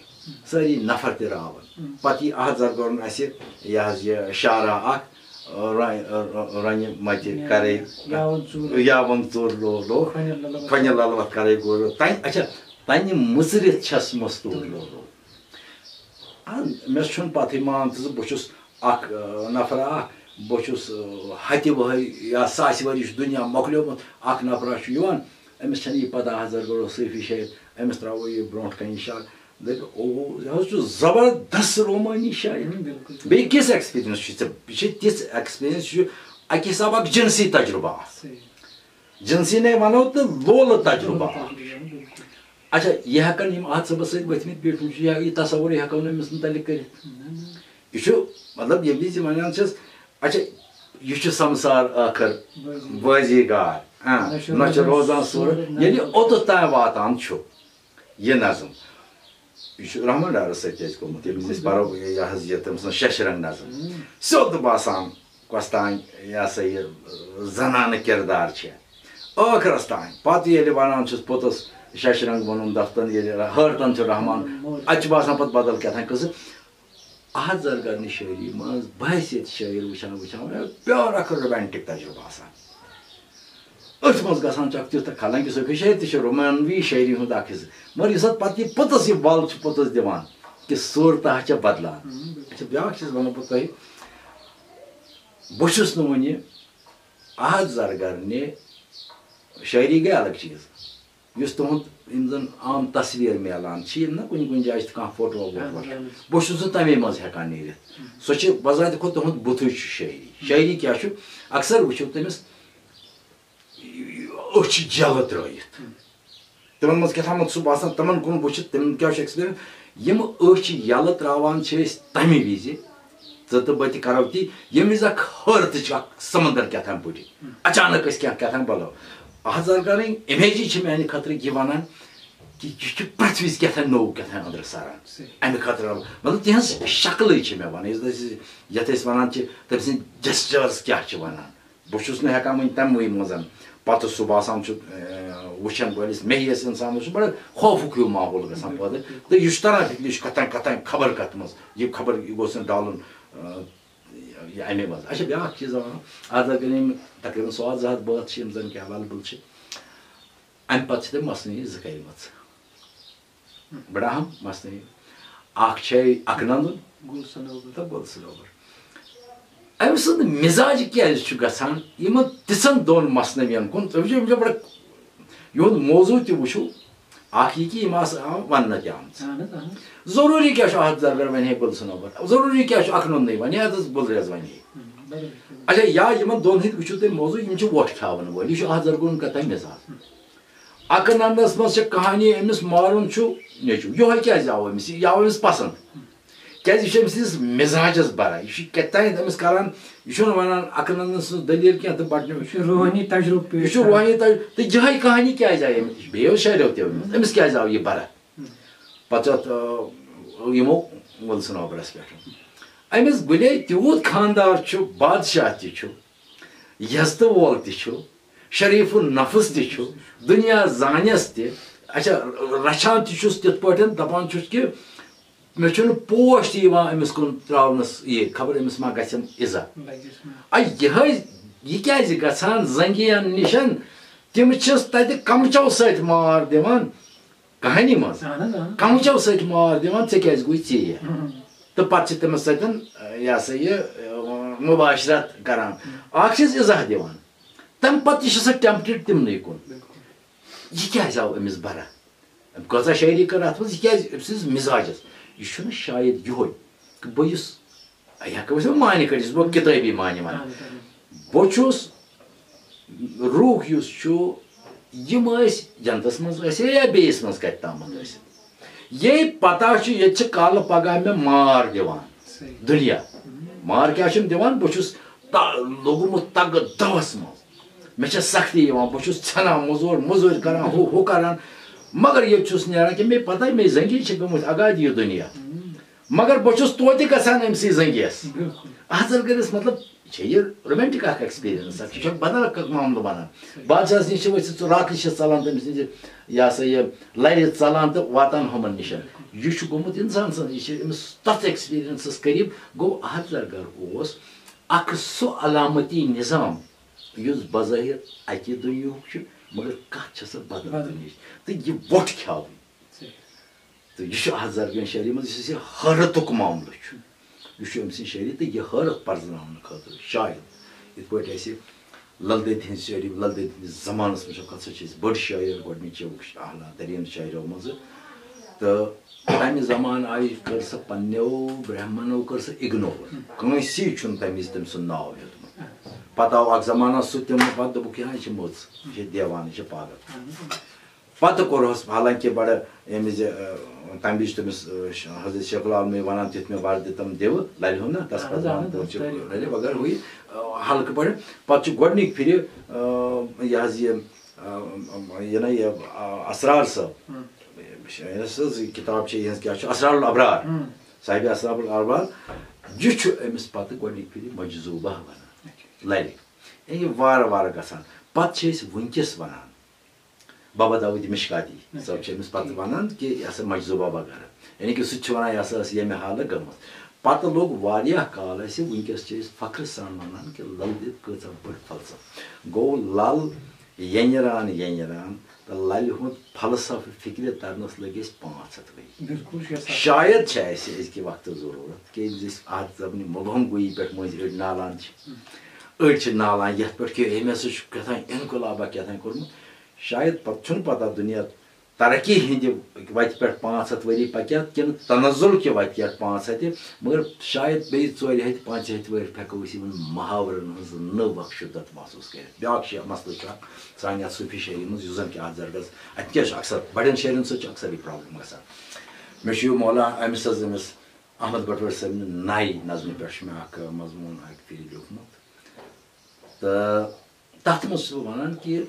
سٲری نفر تہِ راوَن۔ پتہٕ یی احد زرگرُن اَسہِ یہِ حظ یہِ شعرا اکھ، رۄ-، رۄ-، رۄنہِ مَتہِ یا-، کرے، یا وَن ژوٗر۔ یا وَن ژوٗر لو-، لوگ، کھۄنہِ لَلہٕ وَتھ۔ کھۄنہِ لَلہٕ وَتھ کرے گورٕ۔ تَمہِ، اچھا، تَمہِ مُژرِتھ چھَس مستوٗر لوگ۔ آ، مےٚ چھُنہٕ پَتہٕے، مان ژٕ، بہٕ چھُس اکھ، آ، نفرا اکھ، بہٕ چھُس، آ، ہَتہِ وٕہٕرۍ یا ساسہِ وٕہٕرۍ، یہِ چھُ دُنیا مۄکلیومُت، اکھ نفرا چھُ یِوان، أمِس چھَنہٕ یہِ پَتہ حضرت گوٚو صوٗفی شٲعر، أمِس ترٛاوو یہِ برونٛٹھ کَنہِ شعر۔ دَپہِ، اوہو، یہِ حظ چھُ زبردست رومٲنی شاعر۔ ہُم، بِلکُل۔ بیٚیہِ کِژھ experience چھِ ژےٚ؟ یہِ چھِ تِژھ experience، یہِ چھُ اَکہِ حساب اکھ جنسی تجربہٕ اکھ۔ صحیح۔ جنسی نے وَنو تہٕ لولہٕ تجربہٕ اکھ۔ بِلکُل۔ اچھا، یہِ ہٮ۪کَن یِم اَتھ صٲبَس سۭتۍ ؤتھمٕتۍ بیٖٹھمٕتۍ چھِ، یا یہِ تصوُر یہِ ہٮ۪کو نہٕ أمِس مُتعلِق کٔرِتھ۔ نہ، نہ۔ یہِ چھُ، مطلب، ییٚلہِ أسۍ یہِ وَنان چھِس، اچھا، یہِ چھُ سمسار ٲخٕر بٲزی۔ بٲزی گار، ہاں، نہ چھُ نہ چھُ روزان روزان صوٗرت۔ صوٗرت، نہ ییٚلہِ چھُ اوٚتَتھ تام واتان چھُ یہِ نظم، یہِ چھُ رحمان ڈارَس سۭتۍ تہِ اَسہِ گوٚمُت، ییٚلہِ أسۍ بِلکُل۔ پَرو یہِ حظ یہِ تٔمۍ سٕنٛز ششرنٛگ نظم، ہُم۔ سیوٚد باسان کۄس تام، یہِ ہسا یہِ، زنانہٕ کِردار چھِ۔ ٲخرس تام، پتہٕ ییٚلہِ ونان چھُس پوٚتُس، ششرنگ ووٚنُن دفتن، ییٚلہِ حٲرتن چھُ رحمان، اتہِ چھُ باسان پتہٕ بدل کیٛاہ تام قصہٕ۔ احد زرگرنہِ شٲعری منٛز بحیثیت شٲعر وٕچھان وٕچھان، مےٚ پیور اکھ رومانٹک تجربہٕ آسان۔ أتھۍ منٛز گژھان چھُ اکھ تیُتھ اکھ، حالانکہ صوفی شٲعر تہِ چھِ رومانوی شٲعری ہُنٛد اکھ حصہٕ، مگر یُس اتھ پتہٕ یہِ پوٚتُس یہِ ول چھُ پوٚتُس دِوان، کہِ صورتہ چھےٚ بدلان۔ ہُم، بِلکُل۔ اچھا، بیٛاکھ چیٖز ونہٕ بہٕ تۄہہِ، بہٕ چھُس نہٕ وُنہِ احد زرگرنہِ، شٲعری گٔے الگ چیٖز، یُس تُہُنٛد یِم زَن عام تصویر میلان چھِ، یِم نہ کُنہِ کُنہِ جایہِ چھِ کانٛہہ فوٹو ووٹو، اہن حظ، اہن حظ۔ بہٕ چھُس نہٕ تَمے منٛز ہٮ۪کان نیٖرِتھ۔ سۄ چھِ بذاتِ خود تُہُنٛد بُتھُے چھُ شٲعری۔ شٲعری کیٛاہ چھُ؟ اکثر وٕچھِو تٔمِس، أچھ چھِ جَلہٕ ترٛٲیِتھ۔ تِمَن منٛز کیٛاہ تامَتھ سُہ باسان، تِمَن کُن وٕچھِتھ، تِمَن کیٛاہ چھُ experience؟ یِم أچھ یَلہٕ ترٛاوان چھِ أسۍ تَمہِ وِزِ، ژٕ تہٕ بہٕ تہِ کَرو تی، ییٚمہِ وِزِ اَکھ حٲرتٕچ اَکھ سَمندر کیٛاہ تام پھٕٹہِ۔ اچانک أسۍ کیٛاہ، کیٛاہ تام بَلو۔ احد زرگرٕنۍ اِمیجی چھِ میٛانہِ خٲطرٕ یہِ وَنان کہِ یہِ چھُ پرٛٮ۪تھ وِزِ کیٛاہ تام نوٚو، کیٛاہ تام أنٛدرٕ سَران۔ صحیح۔ اَمہِ خٲطرٕ، مطلب، تِہٕنٛز شکلٕے چھِ مےٚ وَنان، یُس زَن أسۍ، یَتھ أسۍ وَنان چھِ، تٔمۍ سٕنٛدۍ gestures کیٛاہ چھِ وَنان۔ بہٕ چھُس نہٕ ہٮ۪کان وۄنۍ تَمہِ وِزِ منٛز، پَتہٕ سُہ باسان چھُ، اے، وٕچھَن وٲلِس، مےٚ ہِوِس اِنسانَس چھُ بَڑٕ خوفُک ہیوٗ ماحول گژھان پٲدٕ۔ تہٕ یہِ چھُ تَران فِکرِ، یہِ چھُ کَتھ تام، کَتھ تام، خبر کَتھ منٛز، یہِ خبر یہِ گوٚژھ نہٕ ڈالُن، اے، یہِ اَمے منٛز۔ اچھا، بیٛاکھ چیٖز وَنو، اَتھ اگر یِم تقریٖباً ساس زٕ ہَتھ بٲتھ چھِ، یِم زَن کہِ available چھِ، اَمہِ پَتہٕ چھِ تٔمۍ مثنوی زٕ کَرِمَژٕ۔ بڑٕ اہم مثنوی۔ اکھ چھے اکھ نندُن گُل سنوبر۔ تہٕ گُل سنوبر۔ أمۍ سُنٛد مزاج کیٛازِ چھُ گژھان یِمن تِژھن دۄن مثنوین کُن؟ تُہۍ وٕچھِو، یِم چھِ بڑٕ، یِہُنٛد موضوع تہِ وٕچھِو، اکھ یہِ کہِ یِم آسہٕ، آ، وننہٕ تہِ آمژٕ۔ اہن حظ، اہن حظ۔ ضروٗری کیٛاہ چھُ احد زرگر ونہِ ہے گُل سنوبر؟ ضروٗری کیٛاہ چھُ اکھ نندٕے ونہِ ہے تہٕ گُلریز ونہِ ہے؟ ہم، بدل کینٛہہ۔ اچھا، یا یِمن دۄن ہٕنٛدۍ وٕچھِو تُہۍ موضوع، یِم چھِ وۄٹھ کھیاوَن وٲلۍ، یہِ چھُ احد زرگرُن کَتھ تَمہِ مزاج۔ اکھ نندس منٛز چھِ کہانی أمِس مارُن چھُ نیٚچوٗ۔ یِہوٚے کیٛازِ آو أمِس؟ یہِ آو أمِس پسنٛد۔ کیٛازِ یہِ چھُ أمۍ سٕنٛدِس مزاجس بران۔ یہِ چھُ کیٛاہ تام أمِس کران، یہِ چھُنہٕ وَنان اکھ نندس سٕنٛز دٔلیٖل کینٛہہ تہٕ بٹنہِ۔ یہِ چھُ روحٲنی تجرُبہٕ پیش یہِ چھُ کران۔ روحٲنی تج-، تہٕ یِہوٚے کہانی کیٛازِ آیہِ أمِس؟ بیٚیہِ اوس شاعرو تہِ ؤنمٕژ، أمِس کیٛازِ آو یہِ بران؟ پتہٕ چھُ اَتھ، آ، یِمو گُل سنوبرس پٮ۪ٹھ۔ أمِس گُلے تیوٗت خاندار چھُ، بادشاہ تہِ چھُ، یزتہٕ وول تہِ چھُ، شریف النفس تہِ چھُ، دُنیا زانٮ۪س تہِ۔ اچھا، رچھان تہِ چھُس تِتھ پٲٹھۍ، دپان چھُس کہِ مےٚ چھُنہٕ پوش تہِ یِوان أمِس کُن تراونس، یہِ خبر أمِس ما گژھن ایزا۔ لگٮ۪س ما۔ اے، یِہے، یہِ کیازِ گژھان زنگین نِشن؟ تِم چھِس تتہِ کمچو سۭتۍ مار دِوان۔ کہانی منٛز۔ اہن حظ، اہن۔ کمچو سۭتۍ مار دِوان، "ژےٚ کیٛازِ گوٚے ژیر؟" ہُم۔ تہٕ پتہٕ چھِ تٔمِس سۭتۍ، یہِ ہسا یہِ، مباشرت کران۔ اکھ چھِس اِزاہ دِوان۔ تَمہِ پتہٕ تہِ چھِ سۄ tempted تِمنٕے کُن۔ بِلکُل۔ یہِ کیٛازِ آو أمِس برا؟ أمۍ کۭژاہ شٲعری کٔر اَتھ منٛز، یہِ کیٛازِ أمۍ سٕنٛدِس مِزاجَس؟ یہِ چھُنہٕ شاید یِہوٚے کہِ بہٕ یُس، یہِ ہٮ۪کو أسۍ معنی کٔرِتھ، یُس بہٕ کِتٲبی معنی وَنہٕ۔ اہن حظ، اہن حظ۔ بہٕ چھُس روح یُس چھُ، یِم ٲسۍ جنتس منٛز ٲسۍ یا بیٚیِس منٛز کتہِ تامَتھ ٲسِتھ۔ یے پتہ چھُ، ییٚتہِ چھِ کالہٕ پگاہ مےٚ مار دِوان۔ صحیح۔ دُنیا۔ مار کیٛاہ چھُم دِوان؟ بہٕ چھُس تا-، لوٚگمُت تگہٕ دَوَس منٛز۔ مےٚ چھےٚ سختی یِوان، بہٕ چھُس ژھٮ۪نان مٔزوٗر، مٔزوٗرۍ کران، ہُہ، ہُہ کران۔ مگر ییٚتہِ چھُس نیران کہِ مےٚ پتہ، مےٚ زنٛگی چھِ گٔمٕتۍ اگادِ یہِ دُنیا۔ مگر بہٕ چھُس توتہِ گژھان أمۍ سٕے زنٛگیَس۔ بِلکُل۔ اَتھ زَن کٔرِس مطلب، یہِ چھےٚ یہِ رومانٹک اکھ ایکسپیرینس اکھ، یہِ چھُ بدل اکھ معاملہٕ بنان۔ بادشاہس نِش چھِ ؤسِتھ، سُہ راتس چھِ ژلان تٔمِس نِش، یہِ ہسا یہِ لرِ ژلان تہٕ واتان ہُمن نِش۔ یہِ چھُ گوٚمُت انسان سٕنٛز، یہِ چھِ أمِس تتھ ایکسپیرینسس قریب۔ گوٚو، احد زرگر اوس اکھ سُہ علامتی نظام، یُس بظٲہر اکہِ دُنیاہُک چھُ، مگر کتھ چھِ سۄ بدل بدل۔ دُنیاہٕچ۔ تہٕ یہِ وۄٹھ کھیاوٕنۍ۔ صحیح۔ تہٕ یہِ چھُ احد زرگرٕنۍ شٲعری منٛز، یُس اَسہِ یہِ حٲرتُک معاملہٕ چھُ، یہِ چھُ أمۍ سٕنٛز شٲعری، تہٕ یہِ حٲرت پرزناونہٕ خٲطرٕ شاید یِتھ پٲٹھۍ اَسہِ لل دٮ۪د ہٕنٛز شٲعری، لل دٮ۪د ہٕنٛدِس زمانَس منٛز چھِ، کَتھ سا چھِ أسۍ بٔڑ شٲعر، گۄڈٕنِچ چھِ اعلیٰ تریٖن شٲعرو منٛزٕ۔ تہٕ تَمہِ زمانہٕ آیہِ، کٔر سۄ پنٛنیو برہمنو، کٔر سۄ اِگنور، کٲنٛسی چھُنہٕ تَمہِ وِزِ تٔمۍ سُنٛد ناو ہیوٚتمُت۔ پَتہٕ آو اَکھ زمانہ سُہ تِم، پَتہٕ دوٚپُکھ، یہِ ہا، یہِ چھِ مٔژ، یہِ چھِ دیوانہٕ، یہِ چھِ پاگل۔ پتہٕ کوٚرہس، حالانکہ بڑٕ ییٚمہِ وِزِ، ٲ، تمہِ وِزِ چھُ تٔمِس، ٲ، ش-، حضرت شیخ العالمے ونان، تیُتھ مےٚ وردِ تم دِوٕ، للہِ ہُنٛد نا، تس اہن پتہٕ حظ، ونان، اہن حظ، تِم چھِ تٔرِو۔ للہِ وغٲر ہوٗ یہِ، ٲ، ہلکہٕ پٲٹھۍ۔ پتہٕ چھُ گۄڈٕنِکۍ پھِرِ، ٲ، یہِ حظ یہِ، ٲ، یہِ نا یہِ، ٲ، اسرار صٲب۔ ہُم۔ یۄس حظ یہِ کِتاب چھِ، یِہٕنٛز کیٛاہ چھُ، اسرار الابرار۔ ہُم۔ صاحبِ اسرار الابرار۔ یہِ چھُ أمِس پتہٕ گۄڈٕنِکۍ پھِرِ مجذوبہ ونان، اچھا۔ للہِ۔ یہِ وارٕ وارٕ گژھان۔ پتہٕ چھِ أسۍ وٕنکیٚس ونان، بابا داوود مشکاتی صٲب چھِ أمِس پتہٕ ونان کہِ یہِ ہسا مجذوبہ وغیرہ، یعنی کہِ سُہ تہِ چھُ ونان، یہِ ہسا ٲس ییٚمہِ حالہٕ گٔمٕژ۔ پتہٕ لوٚگ واریاہ کال اَسہِ، وٕنکیٚس چھِ أسۍ فخرٕ سان ونان کہِ لل دٮ۪د کۭژاہ بٔڑ فلسفہٕ۔ گوٚو، لل یَنجران یَنجران تہٕ للہِ ہُنٛد فلسفہٕ فکرِ ترنس لٔگۍ اَسہِ پانٛژھ ہتھ ؤری۔ بِلکُل، شیخ صاحب۔ شاید چھِ اَسہِ أزکہِ وقتہٕ ضروٗرت، کہِ أسۍ اتھ زبنہِ مبہم گویی پٮ۪ٹھ مٔنٛزۍ أڑۍ نالان چھِ، أڑۍ چھِ نالان یتھ پٮ۪ٹھ کہِ أمۍ ہسا چھُ کیٛاہ تام انقلابہ کیٛاہ تام کوٚرمُت۔ شاید پتہٕ چھُنہٕ پتہ دُنیا ترقی ہٕنٛدِ وتہِ پٮ۪ٹھ پانٛژھ ہتھ ؤری پکہِ ہا کِنہٕ تنزل کہِ وتہِ پٮ۪ٹھ پانٛژھ ہتھ، مگر شاید بیٚیہِ ژورِ ہتہِ، پانٛژِ ہتہِ ؤرۍ ہٮ۪کو أسۍ یِمن محاورن ہٕنٛز نٔو اکھ شدت محسوس کٔرِتھ۔ بیٛاکھ شے-، مسلہٕ چھُ اکھ سانہِ یتھ صوٗفی شٲعری منٛز، یُس زن کہِ اتھ زرگس، اتہِ کیٛاہ چھُ اکثر، بڑٮ۪ن شٲعرن سۭتۍ چھُ اکثر یہِ پرابلم گژھان۔ مےٚ چھُ یہِ مولا أمِس حظ، أمِس احمد بٹوٲرۍ صٲبنہِ نَیہِ نظمہِ پٮ۪ٹھ چھُ مےٚ اکھ مضموٗن اکہِ پھِرِ لیوٗکھمُت۔ تہٕ تَتھ منٛز چھُس بہٕ وَنان کہِ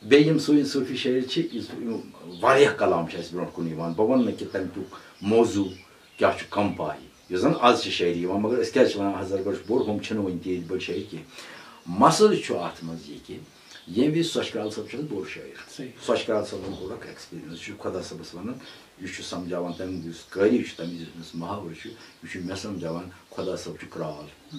بیٚیہِ یِم سٲنۍ صوٗفی شٲعر چھِ، یُس یِم واریاہ کلام چھِ اَسہِ برٛونٛٹھ کُن یِوان۔ بہٕ وَنہٕ نہٕ کہِ تَمہِ کیُک موضوع کیٛاہ چھُ، کم پاہی، یُس زَن آز چھِ شٲعری یِوان، مگر أسۍ کیٛازِ چھِ وَنان حضرت بخش بوٚڑ، ہُم چھِنہٕ وٕنہِ تیٖتۍ بٔڑۍ شٲعر کینٛہہ۔ مسلہٕ چھُ اَتھ منٛز یہِ کہِ ییٚمہِ وِزِ سۄچھ کرٛال صٲب چھُ اَسہِ بوٚڑ شٲعر۔ صحیح۔ سۄچھ کرٛال صٲبَن کوٚر اَکھ ایکسپیٖرینس، یہِ چھُ خۄدا صٲبَس وَنان، یہِ چھُ سَمجھاوان، تَمہِ یُس قٲری چھُ، تَمہِ یُس أمِس محاورٕ چھُ، یہِ چھُ مےٚ سَمجھاوان، خۄدا صٲب چھُ کرٛال۔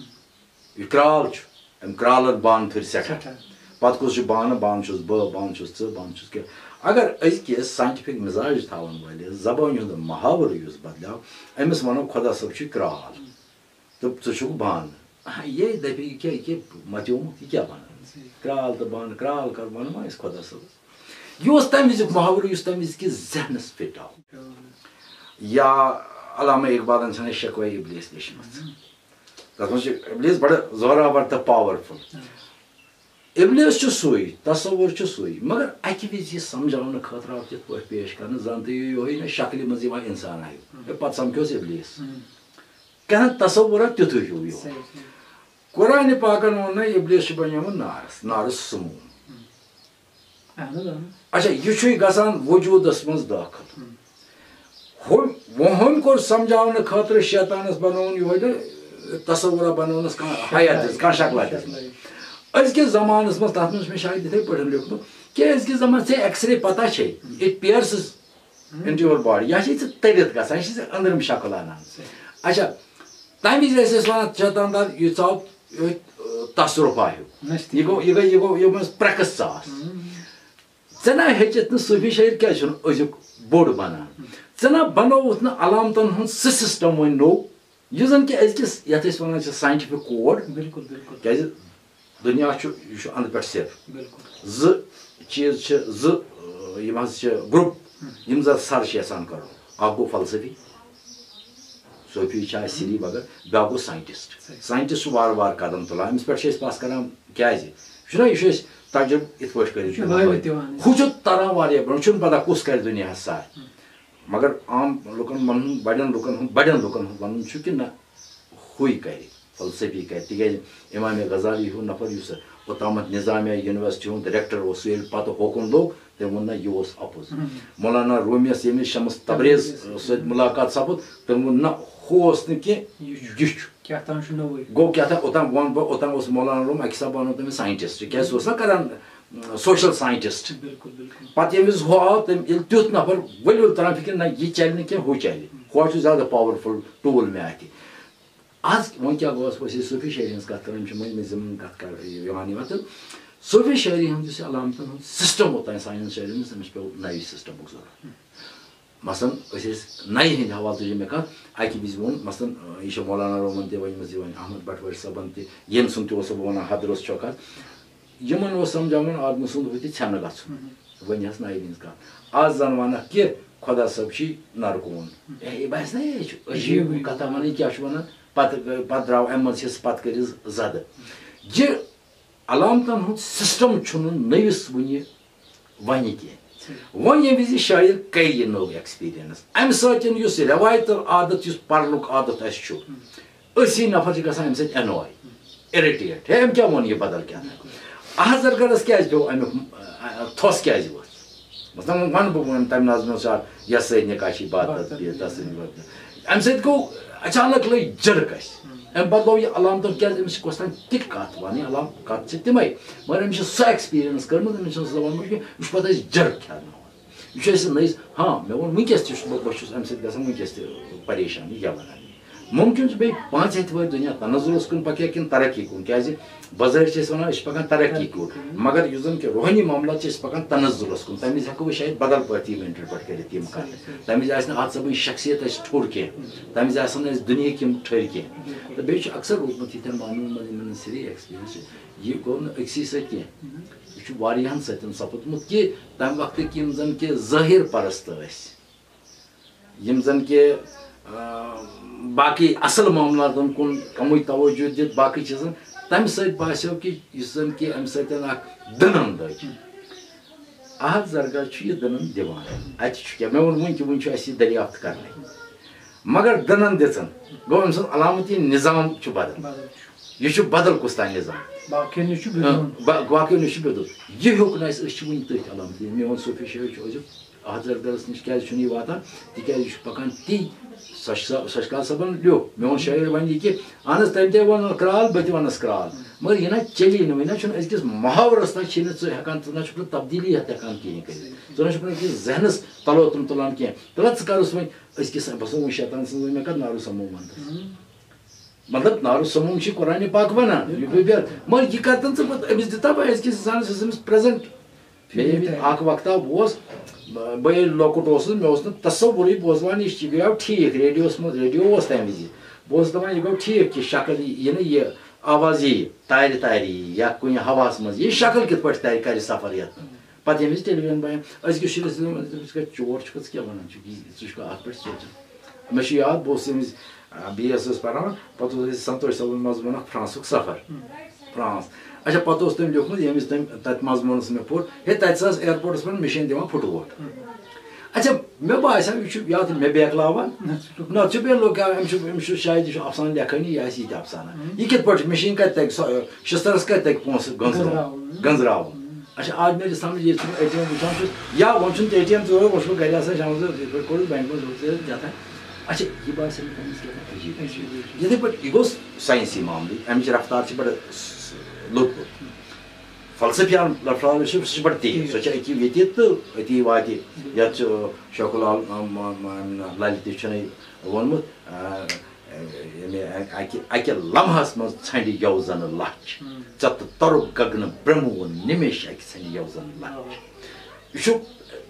یہِ کرٛال چھُ، أمۍ کرٛالَن بانہٕ تھٲوۍ سٮ۪ٹھاہ۔ سٮ۪ٹھاہ۔ پَتہٕ کُس چھُ بانہٕ؟ بانہٕ چھُس بہٕ، بانہٕ چھُس ژٕ، بانہٕ چھُس کیٛاہ۔ اگر أزکِس ساینٹیفک مِزاج تھاوَن وٲلِس زبٲنۍ ہُنٛد محاورٕ یُس بدلیو، أمِس وَنو، خۄدا صٲب چھُے کرٛال تہٕ ژٕ چھُکھ بانہٕ۔ آ، یے دَپہِ، یہِ کیٛاہ، یہِ کیٛاہ مَتیومُت، یہِ کیٛاہ وَنان؟ صحیح۔ کرٛال تہٕ بانہٕ، کرٛال کَر وَنہٕ ما أسۍ خۄدا صٲبَس؟ یہِ اوس تَمہِ وِزیُک محاورٕ، یُس تَمہِ وِزِ کِس ذہنَس فِٹ آو۔ یا علامہ اقبالَن چھَنہٕ شکوہ ابلیس لیچھمٕژ۔ تَتھ منٛز چھُ ابلیس بڑٕ زوراور تہٕ پاورفل۔ ابلیس چھُ سُے، تصور چھُ سُے، مگر اَکہِ وِزِ یہِ سمجھاونہٕ خٲطرٕ آو تِتھ پٲٹھۍ پیش کرنہٕ، زن تہِ یہِ یِہوٚے نہ شکلہِ منٛز یِوان انسان آیہِ۔ ہے، پتہٕ سمکھیوس ابلیس۔ کہن تصور تیُتھُے ہیوٗ یِوان۔ صحیح، صحیح۔ قرآنِ پاکن ووٚن نہ، ابلیس چھُ بنیومُت نارس، نارس سموم۔ اہن حظ، اہن حظ۔ اچھا، یہِ چھُے گژھان وجوٗدس منٛز دٲخل۔ ہُم، وۄنۍ ہُم کوٚر سمجھاونہٕ خٲطرٕ شیطانس بنووُن یِہوٚے نہٕ تصورہ بنوونس کانٛہہ حیت دِژ، کانٛہہ شکلہ دِژ۔ أزکِس زمانس منٛز، تتھ منٛز چھُ مےٚ شاید یِتھے پٲٹھۍ لیوٗکھمُت، کہِ أزکِس زمانس ژےٚ ایکس رے پتہ چھے، it pierces into your body، یہِ چھِ ژےٚ تٔرِتھ گژھان، یہِ چھِ ژےٚ أنٛدرِم شکل انان۔ اچھا، تمہِ وِزِ ٲسۍ أسۍ ونان، شیطان دار، یہِ ژاو أتھۍ، تصرفہ ہیوٗ۔ نستہِ۔ یہِ گوٚو، یہِ گٔے، یہِ گوٚو، یہِ منٛز پرٛکٕس ژاس۔ ژےٚ نا ہیٚچتھ نہٕ صوٗفی شٲعر کیٛازِ چھُنہٕ أزیُک بوٚڑ بنان؟ ژےٚ نا بنووُتھ نہٕ علامتن ہُنٛد سُہ سسٹم وۄنۍ نوٚو، یُس زن کہِ أزکِس یتھ أسۍ ونان چھِ ساینٹیفک کوڈ۔ بِلکُل، بِلکُل۔ کیٛازِ دُنیا چھُ، یہِ چھُ اندٕ پٮ۪ٹھ سِر۔ بِلکُل۔ زٕ چیٖز چھِ، زٕ، ٲں، یِم حظ چھِ گروپ، یِم زن سر چھِ یژھان کرُن۔ اکھ گوٚو فلسفی، صوفی چھِ اَسہِ سری مگر بیٛاکھ گوٚو ساینٹسٹ۔ صحیح۔ ساینٹسٹ چھُ وارٕ وارٕ قدم تُلان، أمِس پٮ۪ٹھ چھِ أسۍ پَژھ کران، کیٛازِ؟ چھُنہ، یہِ چھُ أَسہِ تجربہٕ یِتھ پٲٹھۍ کٔرِتھ چھُ دِوان۔ ہٲوِتھ دِوان۔ ہُہ چھُ تران واریاہ برٛونٛہہ، چھُنہٕ پَتہ کُس کرِ دُنیاہَس سر۔ مگر عام لُکن منٛز، بڑٮ۪ن لُکن ہُنٛد، بڑٮ۪ن لُکن ہُنٛد وَنُن چھُ کہِ نہ، ہُے کرِ، فلسفی کرِ، تِکیٛازِ امام غزالی ہیوٗ نفر یُس اوٚتامَتھ نظامیہ یونیورسٹی ہُنٛد ریکٹر اوس، سُہ ییٚلہِ پتہٕ ہوکُن لوٚگ، تٔمۍ ووٚن، نہ، یہِ اوس اَپُز۔ مولانا روٗمیَس ییٚمہِ شمس تبریز سۭتۍ مُلاقات سپُد، تٔمۍ ووٚن، نہ، ہُہ اوس نہٕ کینٛہہ، یہِ چھُ۔ یہِ چھُ۔ کیٛاہ تام چھُ نوٚوُے۔ گوٚو کیٛاہ تام، اوٚتام ووٚن بہٕ، اوٚتام اوس مولانا روم اَکہِ حسابہٕ وَنو تٔمِس ساینٹِسٹ، کیٛازِ سُہ اوس نا کَران سوشَل ساینٹِسٹ۔ بِلکُل، بِلکُل۔ پَتہٕ ییٚمہِ وِزِ ہُہ آو، تٔمۍ ییٚلہِ تیُتھ نفر ؤلۍ ؤلۍ تَران فِکرِ، نہ یہِ چَلہِ نہٕ کینٛہہ، ہُہ چَلہِ، ہُہ چھُ زیادٕ پاورفُل ٹوٗل مےٚ اَتھِ۔ آز وۄنۍ کیٛاہ گوٚو، أسۍ صوٗفی شٲعری ہٕنٛز کَتھ کَران چھِ، مٔنٛزۍ مٔنٛزۍ ضِمنَن کَتھ کَر یِوان یِوان تہٕ صوٗفی شٲعری ہُنٛد یُس یہِ علامتَن ہُنٛد سِسٹَم اوٚتام سانٮ۪ن شٲعرَن منٛز، تٔمِس پیوٚو نَیہِ سِسٹَمُک ضوٚرَتھ۔ مثلاً أسۍ ٲسۍ نَیہِ ہِنٛدِ حوالہٕ تُج مےٚ کَتھ، اَکہِ وِزِ ووٚن مثلاً، یہِ چھُ مولانا رومَن تہِ ؤنمٕژ، یہِ وۄنۍ احمد بٹوٲرۍ صٲبَن تہِ، ییٚمہِ سُنٛد تہِ اوس بہٕ وَنان حضرت چھُکھ اَتھ، یِمَن اوس سَمجھاوُن آدمہٕ سُنٛد ہُہ تہِ ژھٮ۪نہٕ گژھُن۔ وۄنۍ ہَس نَیہِ ہِنٛز کَتھ۔ آز زَن وَنَکھ کہِ خۄدا صٲب چھُے نَرکوٗن۔ ہے، یہِ باسہِ نا یہِ چھُ عجیٖب کَتھا وَنٕنۍ، کیٛاہ چھُ وَنان؟ پَتہٕ، پَتہٕ درٛاو اَمہِ منٛز حِصہٕ، پَتہٕ کٔرِس زَدٕ۔ یہِ علامتَن ہُنٛد سِسٹَم چھُنہٕ نٔوِس وٕنہِ وَنہِ کینٛہہ۔ وۄنۍ ییٚمہِ وِزِ شٲعر کَرِ یہِ نٔو ایکسپیرینس، اَمہِ سۭتۍ یُس رٮ۪وایتہٕ عادت، یُس پَرنُک عادت اَسہِ چھُ، أسی نفر چھِ گژھان اَمہِ سۭتۍ اینوے، اِرِٹیٹ، ہے، أمۍ کیٛاہ ووٚن یہِ بدل کیٛاہ تام؟ احد زرگرس کیٛازِ پیوٚو اَمیُک، ا، ا، تھۄس کیٛازِ ؤژھ؟ مثلاً وۄنۍ وَنہٕ بہٕ وۄنۍ تَمہِ نظمہِ منٛز چھِ اَتھ، یَس سۭتۍ نِکاح چھِ عبادت، بے تَس سۭتۍ عبادت۔ اَمہِ سۭتۍ گوٚو اچانک لٔج جِرک اَسہِ۔ اَمہِ پَتہٕ گوٚو یہِ علامتَن کیٛازِ أمِس چھِ گۄژھان تِتھۍ کَتھ وَنٕنۍ، علام کَتھ چھِ تِمَے، مگر أمِس چھِ سۄ ایکسپیرینس کٔرمٕژ، أمِس چھِنہٕ سۄ وَنمٕژ کینٛہہ، یہِ چھُ پَتہٕ اَسہِ جِرک کھٮ۪ناوان۔ یہِ چھُ اَسہِ نٔے، ہاں، مےٚ ووٚن وٕنکیٚس تہِ چھُس بہٕ، بہٕ چھُس اَمہِ سۭتۍ گژھان وٕنکیٚس تہِ پریشان، یہِ کیٛاہ وَنان یہِ؟ مُمکِن چھُ بیٚیہِ پانٛژِ ہَتہِ ؤرۍ دُنیا تنزُلَس کُن پَکہِ ہا کِنہٕ ترقی کُن، کیٛازِ بظٲہِر چھِ أسۍ وَنان أسۍ چھِ پَکان ترقی کُن، مگر یُس زَن کہِ روحٲنی معاملات چھِ أسۍ پَکان تنزُلَس کُن، تَمہِ وِزِ ہٮ۪کو أسۍ شاید بدل پٲٹھۍ یِم اِنٹرپرٛٹ کٔرِتھ یِم کَتھٕ۔ تَمہِ وِزِ آسہِ نہٕ اَتھ سا وٕنہِ شخصیت اَسہِ ٹھوٚر کینٛہہ، تَمہِ وِزِ آسَن نہٕ اَسہِ دُنیہٕکۍ یِم ٹھٔرۍ کینٛہہ۔ تہٕ بیٚیہِ چھُ اکثر روٗدمُت یِتھٮ۪ن معاملَن منٛز یِمَن ہٕنٛز سیٚریٚے ایکسپیرینس چھِ، یہِ گوٚو نہٕ أکسٕے سۭتۍ کینٛہہ، یہِ چھُ واریاہَن سۭتۍ سَپُدمُت کہِ تَمہِ وقتٕکۍ یِم زَن کہِ ظٲہِر پرست ٲسۍ، یِم زَن کہِ، آ، باقٕے اَصٕل معاملاتَن کُن کَمٕے توجہ دِتھ باقٕے چیٖزَن، تَمہِ سۭتۍ باسیو کہِ یُس زَن کہِ اَمہِ سۭتۍ اَکھ دٕنَن لٔج۔ احد زرگر چھُ یہِ دٕنَن دِوان۔ اَتہِ چھُ کیٛاہ؟ مےٚ ووٚن وٕنۍ کہِ وٕنہِ چھُ اَسہِ یہِ دٔریافت کَرنٕے۔ مگر دٕنَن دِژٕن۔ گوٚو أمۍ سُنٛد علامتی نظام چھُ بدل۔ بدل چھُ۔ یہِ چھُ بدل کُس تام نظام۔ باقیَن نِش چھُ اۭں، بِدُن۔ با-، باقیَن نِش چھُ بِدُن۔ یہِ ہیوٚک نہٕ اَسہِ، أسۍ چھِ وٕنہِ تٔتھۍ علامتی۔ میون صوٗفی شٲعر چھُ أزیُک احد زرگرَس نِش کیٛازِ چھُنہٕ یہِ واتان؟ تِکیٛازِ یہِ چھُ پَکان تی۔ سۄ چھِ سۄ، سۄ چھِ کَتھ صٲبَن لیوٚکھ۔ میون شٲعر وَنہِ یہِ کہِ اہن حظ، تٔمۍ تہِ ووٚن کرٛال، بہٕ تہِ وَنَس کرٛال۔ مگر یہِ نہ چلی نہٕ، وۄنۍ نہ چھُنہٕ أزکِس محاورَس نہ چھِ نہٕ ژٕ ہٮ۪کان، ژٕ نہ چھُکھ نہٕ تبدیٖلی یَتھ ہٮ۪کان کِہیٖنۍ کٔرِتھ۔ ژٕ نہ چھُکھ نہٕ أکِس ذہنَس تَلوتُم تُلان کینٛہہ۔ تَلہ ژٕ کَرُس وۄنۍ أزکِس، بہٕ سا وۄنۍ شیطان سٕنٛز وۄنۍ مےٚ کَتھ نارو سموم وَنتَس۔ مطلب نارو سموم چھِ قرآنِ پاک وَنان، یہِ گوٚو بیٚہتھ۔ مگر یہِ کَتٮ۪ن ژٕ پَتہٕ أمِس دِتا بہٕ أزکِس اِنسانَس یُس أمِس پرٛزَنٛٹ مےٚ ییٚمہِ اَکھ وقتہ اوس، بہٕ ییٚلہِ لۄکُٹ اوسُس، مےٚ اوس نہٕ تصوُرٕے، بہٕ اوسُس وَنان، یہِ چھِ، یہِ گٔیو ٹھیٖک، ریڈیوَس منٛز، ریڈیو اوس تَمہِ وِزِ۔ بہٕ اوسُس دَپان، یہِ گوٚو ٹھیٖک کہِ شکل یی، یہِ نہٕ یہِ آواز یی، تارِ تارِ یی، یا کُنہِ ہواہَس منٛز یی، شکل کِتھ پٲٹھۍ تارِ، کَرِ سفر یَتھ منٛز۔ پَتہٕ ییٚمہِ وِزِ ٹیلی وِجن بَنیو، أزکِس شُرِس چھِ دَپان، ژٕ کَتہِ چور چھُکھ، ژٕ کیٛاہ وَنان چھُکھ، یہِ، ژٕ چھُکھ اَتھ پٮ۪ٹھ سونٛچان۔ مےٚ چھُ یاد، بہٕ اوسُس ییٚمہِ وِزِ، آ، بی اے یَس ٲس پَران، پَتہٕ اوس اَسہِ سنتوش صٲبُن منٛزٕ ووٚنُکھ فرانسُک سفر۔ فرانس۔ اچھا، پَتہٕ اوس تٔمۍ لیوٗکھمُت، ییٚمہِ وِزِ تٔمۍ تَتہِ منٛزٕ ووٚنُس مےٚ پوٚر، ہے، تَتہِ سا ٲس ایئرپورٹَس پٮ۪ٹھ مِشیٖن دِوان فُٹووٹ۔ اچھا، مےٚ باسیو، یہِ چھُ یا تہِ مےٚ بیکلاوان، نَتہٕ چھُ لُکھ کیٛاہ، أمِس چھُ، أمِس چھُ شاید، یہِ چھُ اَفسانہٕ لیکھٲنی، یہِ آسہِ یہِ تہِ اَفسانہ۔ یہِ کِتھ پٲٹھۍ چھُ؟ مِشیٖن کَتہِ تَگہِ سۄ، شِستٕرَس کَتہِ تَگہِ پونٛسہٕ گٔنٛزراوُن؟ گٔنٛزراوُن۔ گٔنٛزراوُن۔ اچھا، آز مےٚ ییٚلہِ سَمٕجھ، ییٚلہِ چھُس بہٕ اے ٹی ایم وٕچھان چھُس، یا وۄنۍ چھُنہٕ تہِ اے ٹی ایم تہِ ضروٗرت، وۄنۍ چھُس بہٕ گَرِ آسان شامَس، یِتھ پٲٹھۍ کوٚرُس بینٛک منٛز، روٗد ژےٚ کیٛاہ تام۔ اچھا، یہِ باسیو مےٚ پَنٕنِس کیٛاہ تام عجیٖب۔ عجیٖب۔ یِتھَے پٲٹھۍ یہِ گوٚو ساینسی معاملہٕ، اَمِچ رفتار چھِ بَڑٕ س-، س-، لوٚت لوٚت۔ فلسفی رفتار یۄس چھِ، سۄ چھِ بَڑٕ تیز، سۄ چھِ أتی ییٚتہِ تہٕ أتی واتہِ۔ یَتھ چھُ شیخ العال-، م-، م-، م-، لَلہِ تہِ چھُنَے ووٚنمُت، آ، یعنی اَکہِ، اَکہِ لمحس منٛز ژھنڈِ یو زن لچھ۔ ژےٚ تہٕ ترُک گگنہٕ برٛمہٕ وُن نِمِش اَکہِ ژھنڈِ یو زن لچھ۔ یہِ چھُ،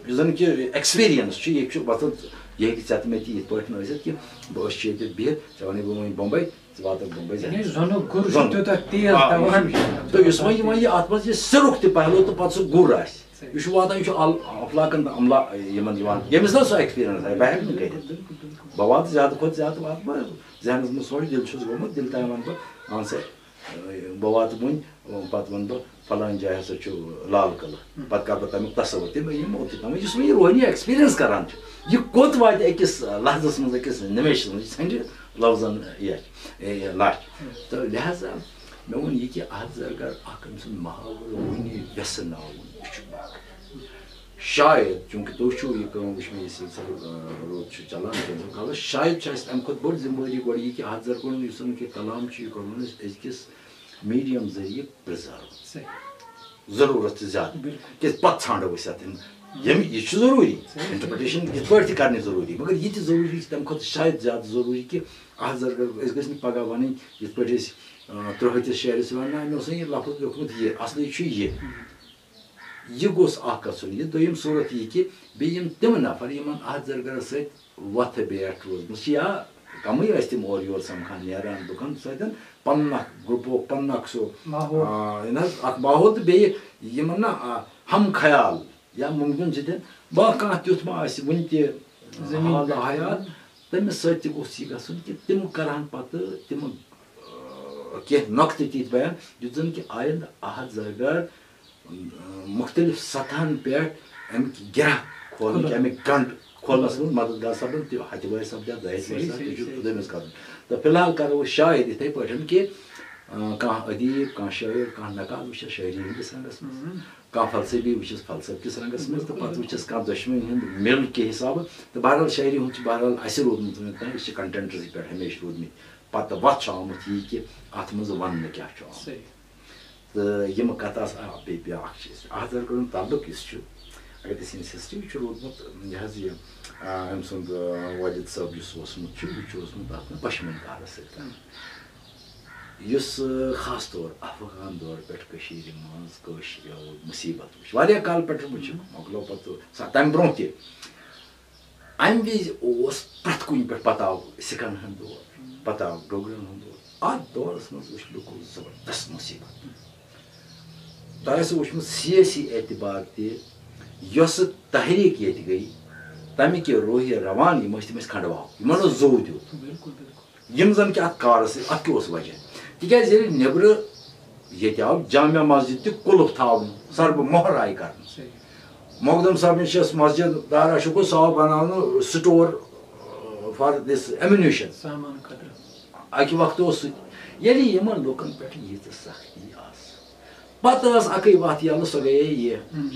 یُس زن کہِ ایکسپیرینس چھُ، یہِ چھُ مطلب، یہِ ہیٚکہِ ژےٚ تہٕ مےٚ تہِ یِتھ پٲٹھۍ ٲسِتھ کہِ بہٕ، أسۍ چھِ ییٚتہِ بِہِتھ، ژےٚ وَنے بہٕ وۄنۍ بمبے، ژٕ واتکھ بمبے زن۔ یعنی زنُک گُر چھُ زن۔ تیوٗتاہ تیز آ، دوان۔ یُس، تہٕ یُس وۄنۍ، یہِ وۄنۍ یہِ اتھ منٛز یہِ سِرُک تہِ پہلو تہٕ پتہٕ سُہ گُر آسہِ۔ یہِ چھُ واتان، یہِ چھُ ال-، افلاکن تہٕ املا یِمن یِوان، ییٚمِس نہ سُہ ایکسپیرینس آسہِ، بہٕ ہٮ۪کہٕ نہٕ کٔرِتھ۔ بہٕ واتہٕ زیادٕ کھۄتہٕ زیادٕ واتہٕ بہٕ ذہنس منٛز سونچ، دِل چھُس گوٚمُت، دِل تام ونہٕ بہٕ، اہن سا، بہٕ واتہٕ وُنۍ، پتہٕ ونہٕ بہٕ، فلٲنۍ جایہِ ہسا چھُ لال قلعہٕ، پتہٕ کرٕ بہٕ تمیُک تصور، تِم یِم اوٚت تام، یُس وۄنۍ یہِ روحٲنی ایکسپیرینس کران چھُ، یہِ کوٚت واتہِ أکِس لحظس منٛز، أکِس نِمِشس منٛز، یہِ ژھنڈِ لفظن یتھ، اے، لچھ۔ تہٕ لہذا مےٚ ووٚن یہِ کہِ احد زرگر اکھ أمۍ سُنٛد محاورٕ وُنہِ وٮ۪سہٕ ناوُن، یہِ چھُ باقٕے۔ شاید چوٗنٛکہِ تُہۍ چھِو یہِ کٲم وٕچھمٕژ، یہِ سلسلہٕ، آ، روٗد چھُ چلان کینٛژھو کالس، شاید چھِ اَسہِ اَمہِ کھۄتہٕ بٔڑ ذمہٕ وٲری گۄڈٕ یہِ کہِ احد زرگرُن یُس زَن کہِ کلام چھُ، یہِ کوٚرمُت اَسہِ أزکِس میٖڈیم ذٔریعہٕ پرٛزٲرٕو۔ صحیح۔ ضروٗرت چھِ زیادٕ۔ بِلکُل۔ کیٛازِ پَتہٕ ژھانٛڈو أسۍ اَتھ اِن-، ییٚمہِ، یہِ چھُ ضروٗری۔ صحیح، صحیح۔ اِنٹرپرٛٹیشن یِتھ پٲٹھۍ تہِ کَرنہِ ضروٗری، مگر یہِ تہِ ضروٗری چھِ تَمہِ کھۄتہٕ شاید زیادٕ ضروٗری کہِ احد زرگر، أسۍ گٔژھۍ نہٕ پَگاہ وَنٕنۍ یِتھ پٲٹھۍ أسۍ، آ، ترٛوہٲتِس شعرَس وَنان، "نہ، مےٚ اوس نہٕ یہِ لفظ لیوٗکھمُت یہِ، اَصلٕے چھُ یہِ۔" یہِ گوٚژھ اَکھ گژھُن۔ یہِ دوٚیِم صوٗرت یہِ کہِ بیٚیہِ یِم تِم نفر یِمَن احد زرگرَس سۭتۍ وۄتھٕ بیٹھ روٗزمٕژ چھِ یا کَمٕے ٲسۍ تِم اورٕ یورٕ سَمکھان نیران لُکَن سۭتۍ، پَنُن اَکھ گرُپُک، پَنُن اَکھ سُہ، ماحول۔ آ، یہِ نہ حظ اَکھ ماحول تہٕ بیٚیہِ یِمَن نہ، آ، ہم خیال یا مُمکِن چھِ تِم، با کانٛہہ تیُتھ ما آسہِ وٕنہِ تہِ زٔمیٖن حال پٮ۪ٹھ۔ حیات، تٔمِس سۭتۍ تہِ گوٚژھ یہِ گژھُن کہِ تِم کَرٕہَن پَتہٕ تِم، آ، کینٛہہ نۄقطہٕ تِتھۍ بیان یُتھ زَن کہِ آیندٕ احد زرگر مُختٔلِف سطحن پٮ۪ٹھ اَمہِ گرٛہ کھولنٕچ، کھُلہٕ۔ اَمِکۍ گنٛڈ کھولنَس منٛز مددگار سپدن، تہِ ہتہِ وٲرۍ سپدن، دٲہِتھ صحیح، وٲرۍ سپدن، صحیح، تہِ چھُ صحیح۔ خۄدٲے منٛز کرُن۔ تہٕ فی الحال کرو أسۍ شاید یِتھَے پٲٹھۍ کہِ، آ، کانٛہہ ادیٖب، کانٛہہ شٲعر، کانٛہہ نقاد وٕچھس شٲعری ہٕنٛدِس رنٛگس منٛز، ہُم۔ کانٛہہ فلسفی وٕچھس فلسفہٕ کِس رنٛگس منٛز، تہٕ بِلکُل، پتہٕ بِلکُل۔ وٕچھس کانٛہہ دۄشوٕنی ہُنٛد مِل کہِ حسابہٕ۔ تہٕ بہرحال شٲعری ہُنٛد چھُ بہرحال اَسہِ روٗدمُت وۄنۍ تام، أسۍ چھِ کنٹینٹسٕے پٮ۪ٹھ ہمیشہِ روٗدمٕتۍ۔ پتہٕ وَتھ چھُ آمُت یی کہِ اَتھ منٛز وَننہٕ کیٛاہ چھُ آمُت۔ صحیح۔ تہٕ یِم کَتھ آسہٕ، آ، بیٚیہِ بیٛاکھ چیٖز، اَتھ زَن کوٚرُن تعلق یُس چھُ، اگر أسۍ یِہٕنٛز ہسٹری چھُ روٗدمُت، یہِ حظ یہِ، آ، أمۍ سُنٛد، آ، والد صٲب یُس اوسمُت چھُ، یہِ چھُ اوسمُت اَتھ منٛز پَشمیٖن کارَس سۭتۍ۔ یُس، آ، خاص طور افغان دورٕ پٮ۪ٹھ کٔشیٖرِ منٛز کٲشرٮ۪و مُصیٖبت وٕچھ، واریاہ کال پٮ۪ٹھ وٕچھ، مۄکلو پَتہٕ سا تَمہِ برٛونٛہہ تہِ۔ اَمہِ وِزِ اوس پرٛٮ۪تھ کُنہِ پٮ۪ٹھ، پَتہٕ آو سِکَن ہُنٛد دور، پَتہٕ آو ڈوگرَن ہُنٛد دور۔ اَتھ دورَس منٛز وٕچھ لُکو زبردست مُصیٖبت۔ تۄہہِ آسِوٕ وٕچھمُت سیٲسی اعتبار تہِ، یۄسہٕ تحریٖک ییٚتہِ گٔے، تَمہِ کہِ روحہِ روان یِم ٲسۍ، تِم ٲسۍ کھنٛڈواو، یِمَن اوس زوٗ دیُت۔ بِلکُل، بِلکُل۔ یِم زَن کہِ اَتھ کارَس سۭتۍ، اَتھ کیٛاہ اوس وجہ؟ تِکیٛازِ ییٚلہِ نیٚبرٕ ییٚتہِ آو جامع مسجد تہِ قُلُف تھاونہٕ، سربہٕ مۄہر آیہِ کرنہٕ۔ صحیح۔ مخدوم صٲبنہِ چھِ یۄس مسجد دارا شکوہ، سُہ آو بناونہٕ store، آ، for this ammunition۔ سامان خٲطرٕ۔ اَکہِ وقتہٕ اوس سُہ تہِ۔ ییٚلہِ یِمن لُکن پٮ۪ٹھ ییٖژٕ سختی آسہٕ، پتہٕ ٲس اَکٕے وَتھ یَلہٕ، سۄ گٔیے یہِ۔ ہم۔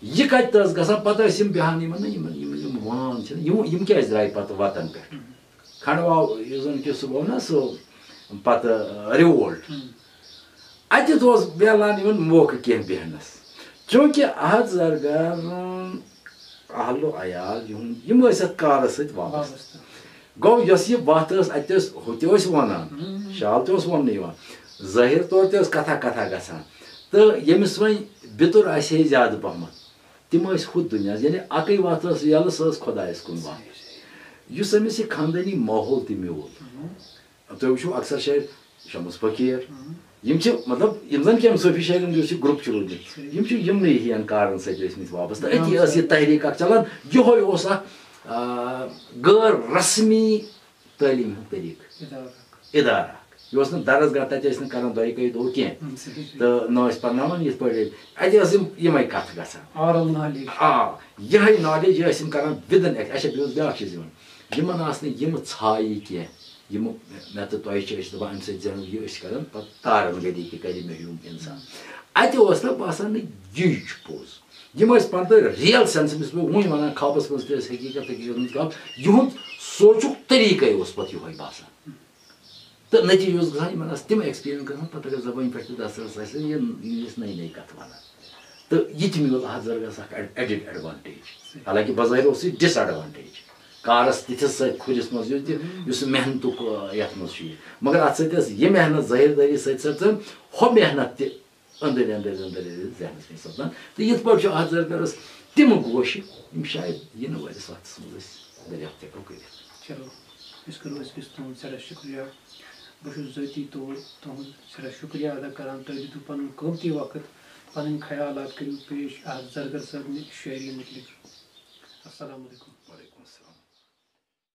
یہِ کَتہِ تہِ ٲس گژھان، پتہٕ ٲسۍ یِم بیٚہان یِمن، نہ، یِمن، یِم، یِم وان چھِنہ، یِم، یِم کیٛازِ درٛاے پتہٕ وطن پٮ۪ٹھ؟ ہم۔ کھنڈواو، یُس زن کہِ سُہ گوٚو نا سُہ پتہٕ revolt۔ ہم۔ اَتٮ۪تھ اوس میلان یِمن موقعہٕ کینٛہہ بیٚہنس۔ چوٗنٛکہِ احد زرگر، اہل و عیال یِہُنٛد، یِم ٲسۍ اَتھ کارس سۭتۍ وابستہٕ۔ وابستہٕ۔ گوٚو یۄس یہِ وَتھ ٲس، اَتہِ ٲسۍ ہُہ تہِ ٲسۍ وَنان، ہم۔ شال تہِ اوس وَننہٕ یِوان، ظٲہِر طور تہِ ٲس کَتھا کَتھا گژھان۔ تہٕ ییٚمِس وۄنۍ بِتُر آسہِ ہے زیادٕ پَہمَتھ، تِم ٲسۍ ہُتھ دُنیاہَس، یعنی اَکٕے وَتھ ٲس یَلہٕ، سۄ ٲس خۄدایَس کُن وَتھ۔ صحیح، صحیح۔ یُس أمِس یہِ خاندٲنی ماحول تہِ میوٗل۔ ہم۔ تُہۍ وٕچھِو اکثر شٲعر شمس فقیٖر، ہم۔ یِم چھِ، مطلب، یِم زَن کہِ أمۍ صوٗفی شٲعرَن ہُنٛد یُس یہِ group چھُ روٗدمُت، صحیح۔ یِم چھِ یِمنٕے ہِوٮ۪ن کارَن سۭتۍ ٲسۍمٕتۍ وابستہٕ۔ أتی ٲس یہِ تحریٖک اَکھ چَلان، یِہوٚے اوس اَکھ، آ، غٲر رسمی تعلیٖم ہُنٛد طریٖقہٕ۔ اِدارٕ اَکھ۔ اِدارٕ اَکھ۔ یہِ اوس نہٕ درس گاہ، تَتہِ ٲسۍ نہٕ کران دۄیہِ کَے دۄہ کینٛہہ۔ ہم، صحیح، صحیح۔ تہٕ نہ ٲسۍ پرناوان یِتھ پٲٹھۍ۔ اَتہِ ٲس یِم، یِمَے کَتھٕ گژھان۔ Oral knowledge۔ آ، یِہوٚے knowledge، یہِ ٲسۍ یِم کران within act۔ اچھا، بیٚیہِ اوس بیٛاکھ چیٖز یِوان۔ یِمَن آسہٕ نہٕ یِمہٕ ژھایہِ کینٛہہ۔ یِمہٕ مےٚ تہٕ تۄہہِ چھِ، أسۍ چھِ دَپان، اَمہِ سۭتۍ زینو یہِ، أسۍ چھِ کران پَتہٕ تارَن گٔلی کہِ کَرِ مےٚ ہیوٗ اِنسان۔ اَتہِ اوس نہٕ باسان نہٕ یی چھُ پوٚز۔ یِم ٲسۍ پَنہٕ تہٕ real sense، یُس بہٕ وٕنۍ وَنان، خوابَس منٛز تہِ ٲسۍ حقیٖقت، حقیٖقت منٛز خواب، یِہُنٛد سونٛچُک طریٖقَے اوس پَتہٕ یِہوٚے باسان۔ تہٕ نٔتیٖجہٕ اوس گژھان، یِمَن ٲس تِم experience گژھان، پَتہٕ اگر زبٲنۍ پٮ۪ٹھ تہِ دَسترس آسہِ، یِم English نٔے نٔے کَتھٕ وَنان۔ تہٕ یہِ تہِ میوٗل اَتھ زَرگَس اَکھ add-، added advantage۔ صحیح۔ حالانکہ بظٲہِر اوس یہِ disadvantage۔ کارَس تِتھِس سۭتۍ کھُرِس منٛز یُس تہِ، ہم۔ یُس محنتُک، آ، یَتھ منٛز چھُ یہِ۔ مگر اَتھ سۭتۍ ٲس یہِ محنت ظٲہِر دٲری سۭتۍ سۭتۍ سۭتۍ ہۄ محنت تہِ أنٛدٕرۍ أنٛدٕرۍ أنٛدٕرۍ أنٛدٕرۍ ذہنَس منٛز سَپدان۔ تہٕ یِتھ پٲٹھۍ چھُ اَتھ زَرگَس تِم گوشہِ، یِم شاید یِنہٕ وٲلِس وقتَس منٛز أسۍ دٔریافت ہٮ۪کو کٔرِتھ۔ چلو، أسۍ کَرو أزکِس تُہُنٛد سٮ۪ٹھاہ شُکریہ۔ بہٕ چھُس ذٲتی طور تُہُنٛد سٮ۪ٹھاہ شُکریہ ادا کران۔ تُہۍ دِتوٕ پَنُن قۭمتی وقت، پَنٕنۍ خیالات کٔرِو پیش اَتھ زَرگر صٲبنہِ شٲعری مُتعلِق۔ السلام علیکم۔ وعلیکم السلام۔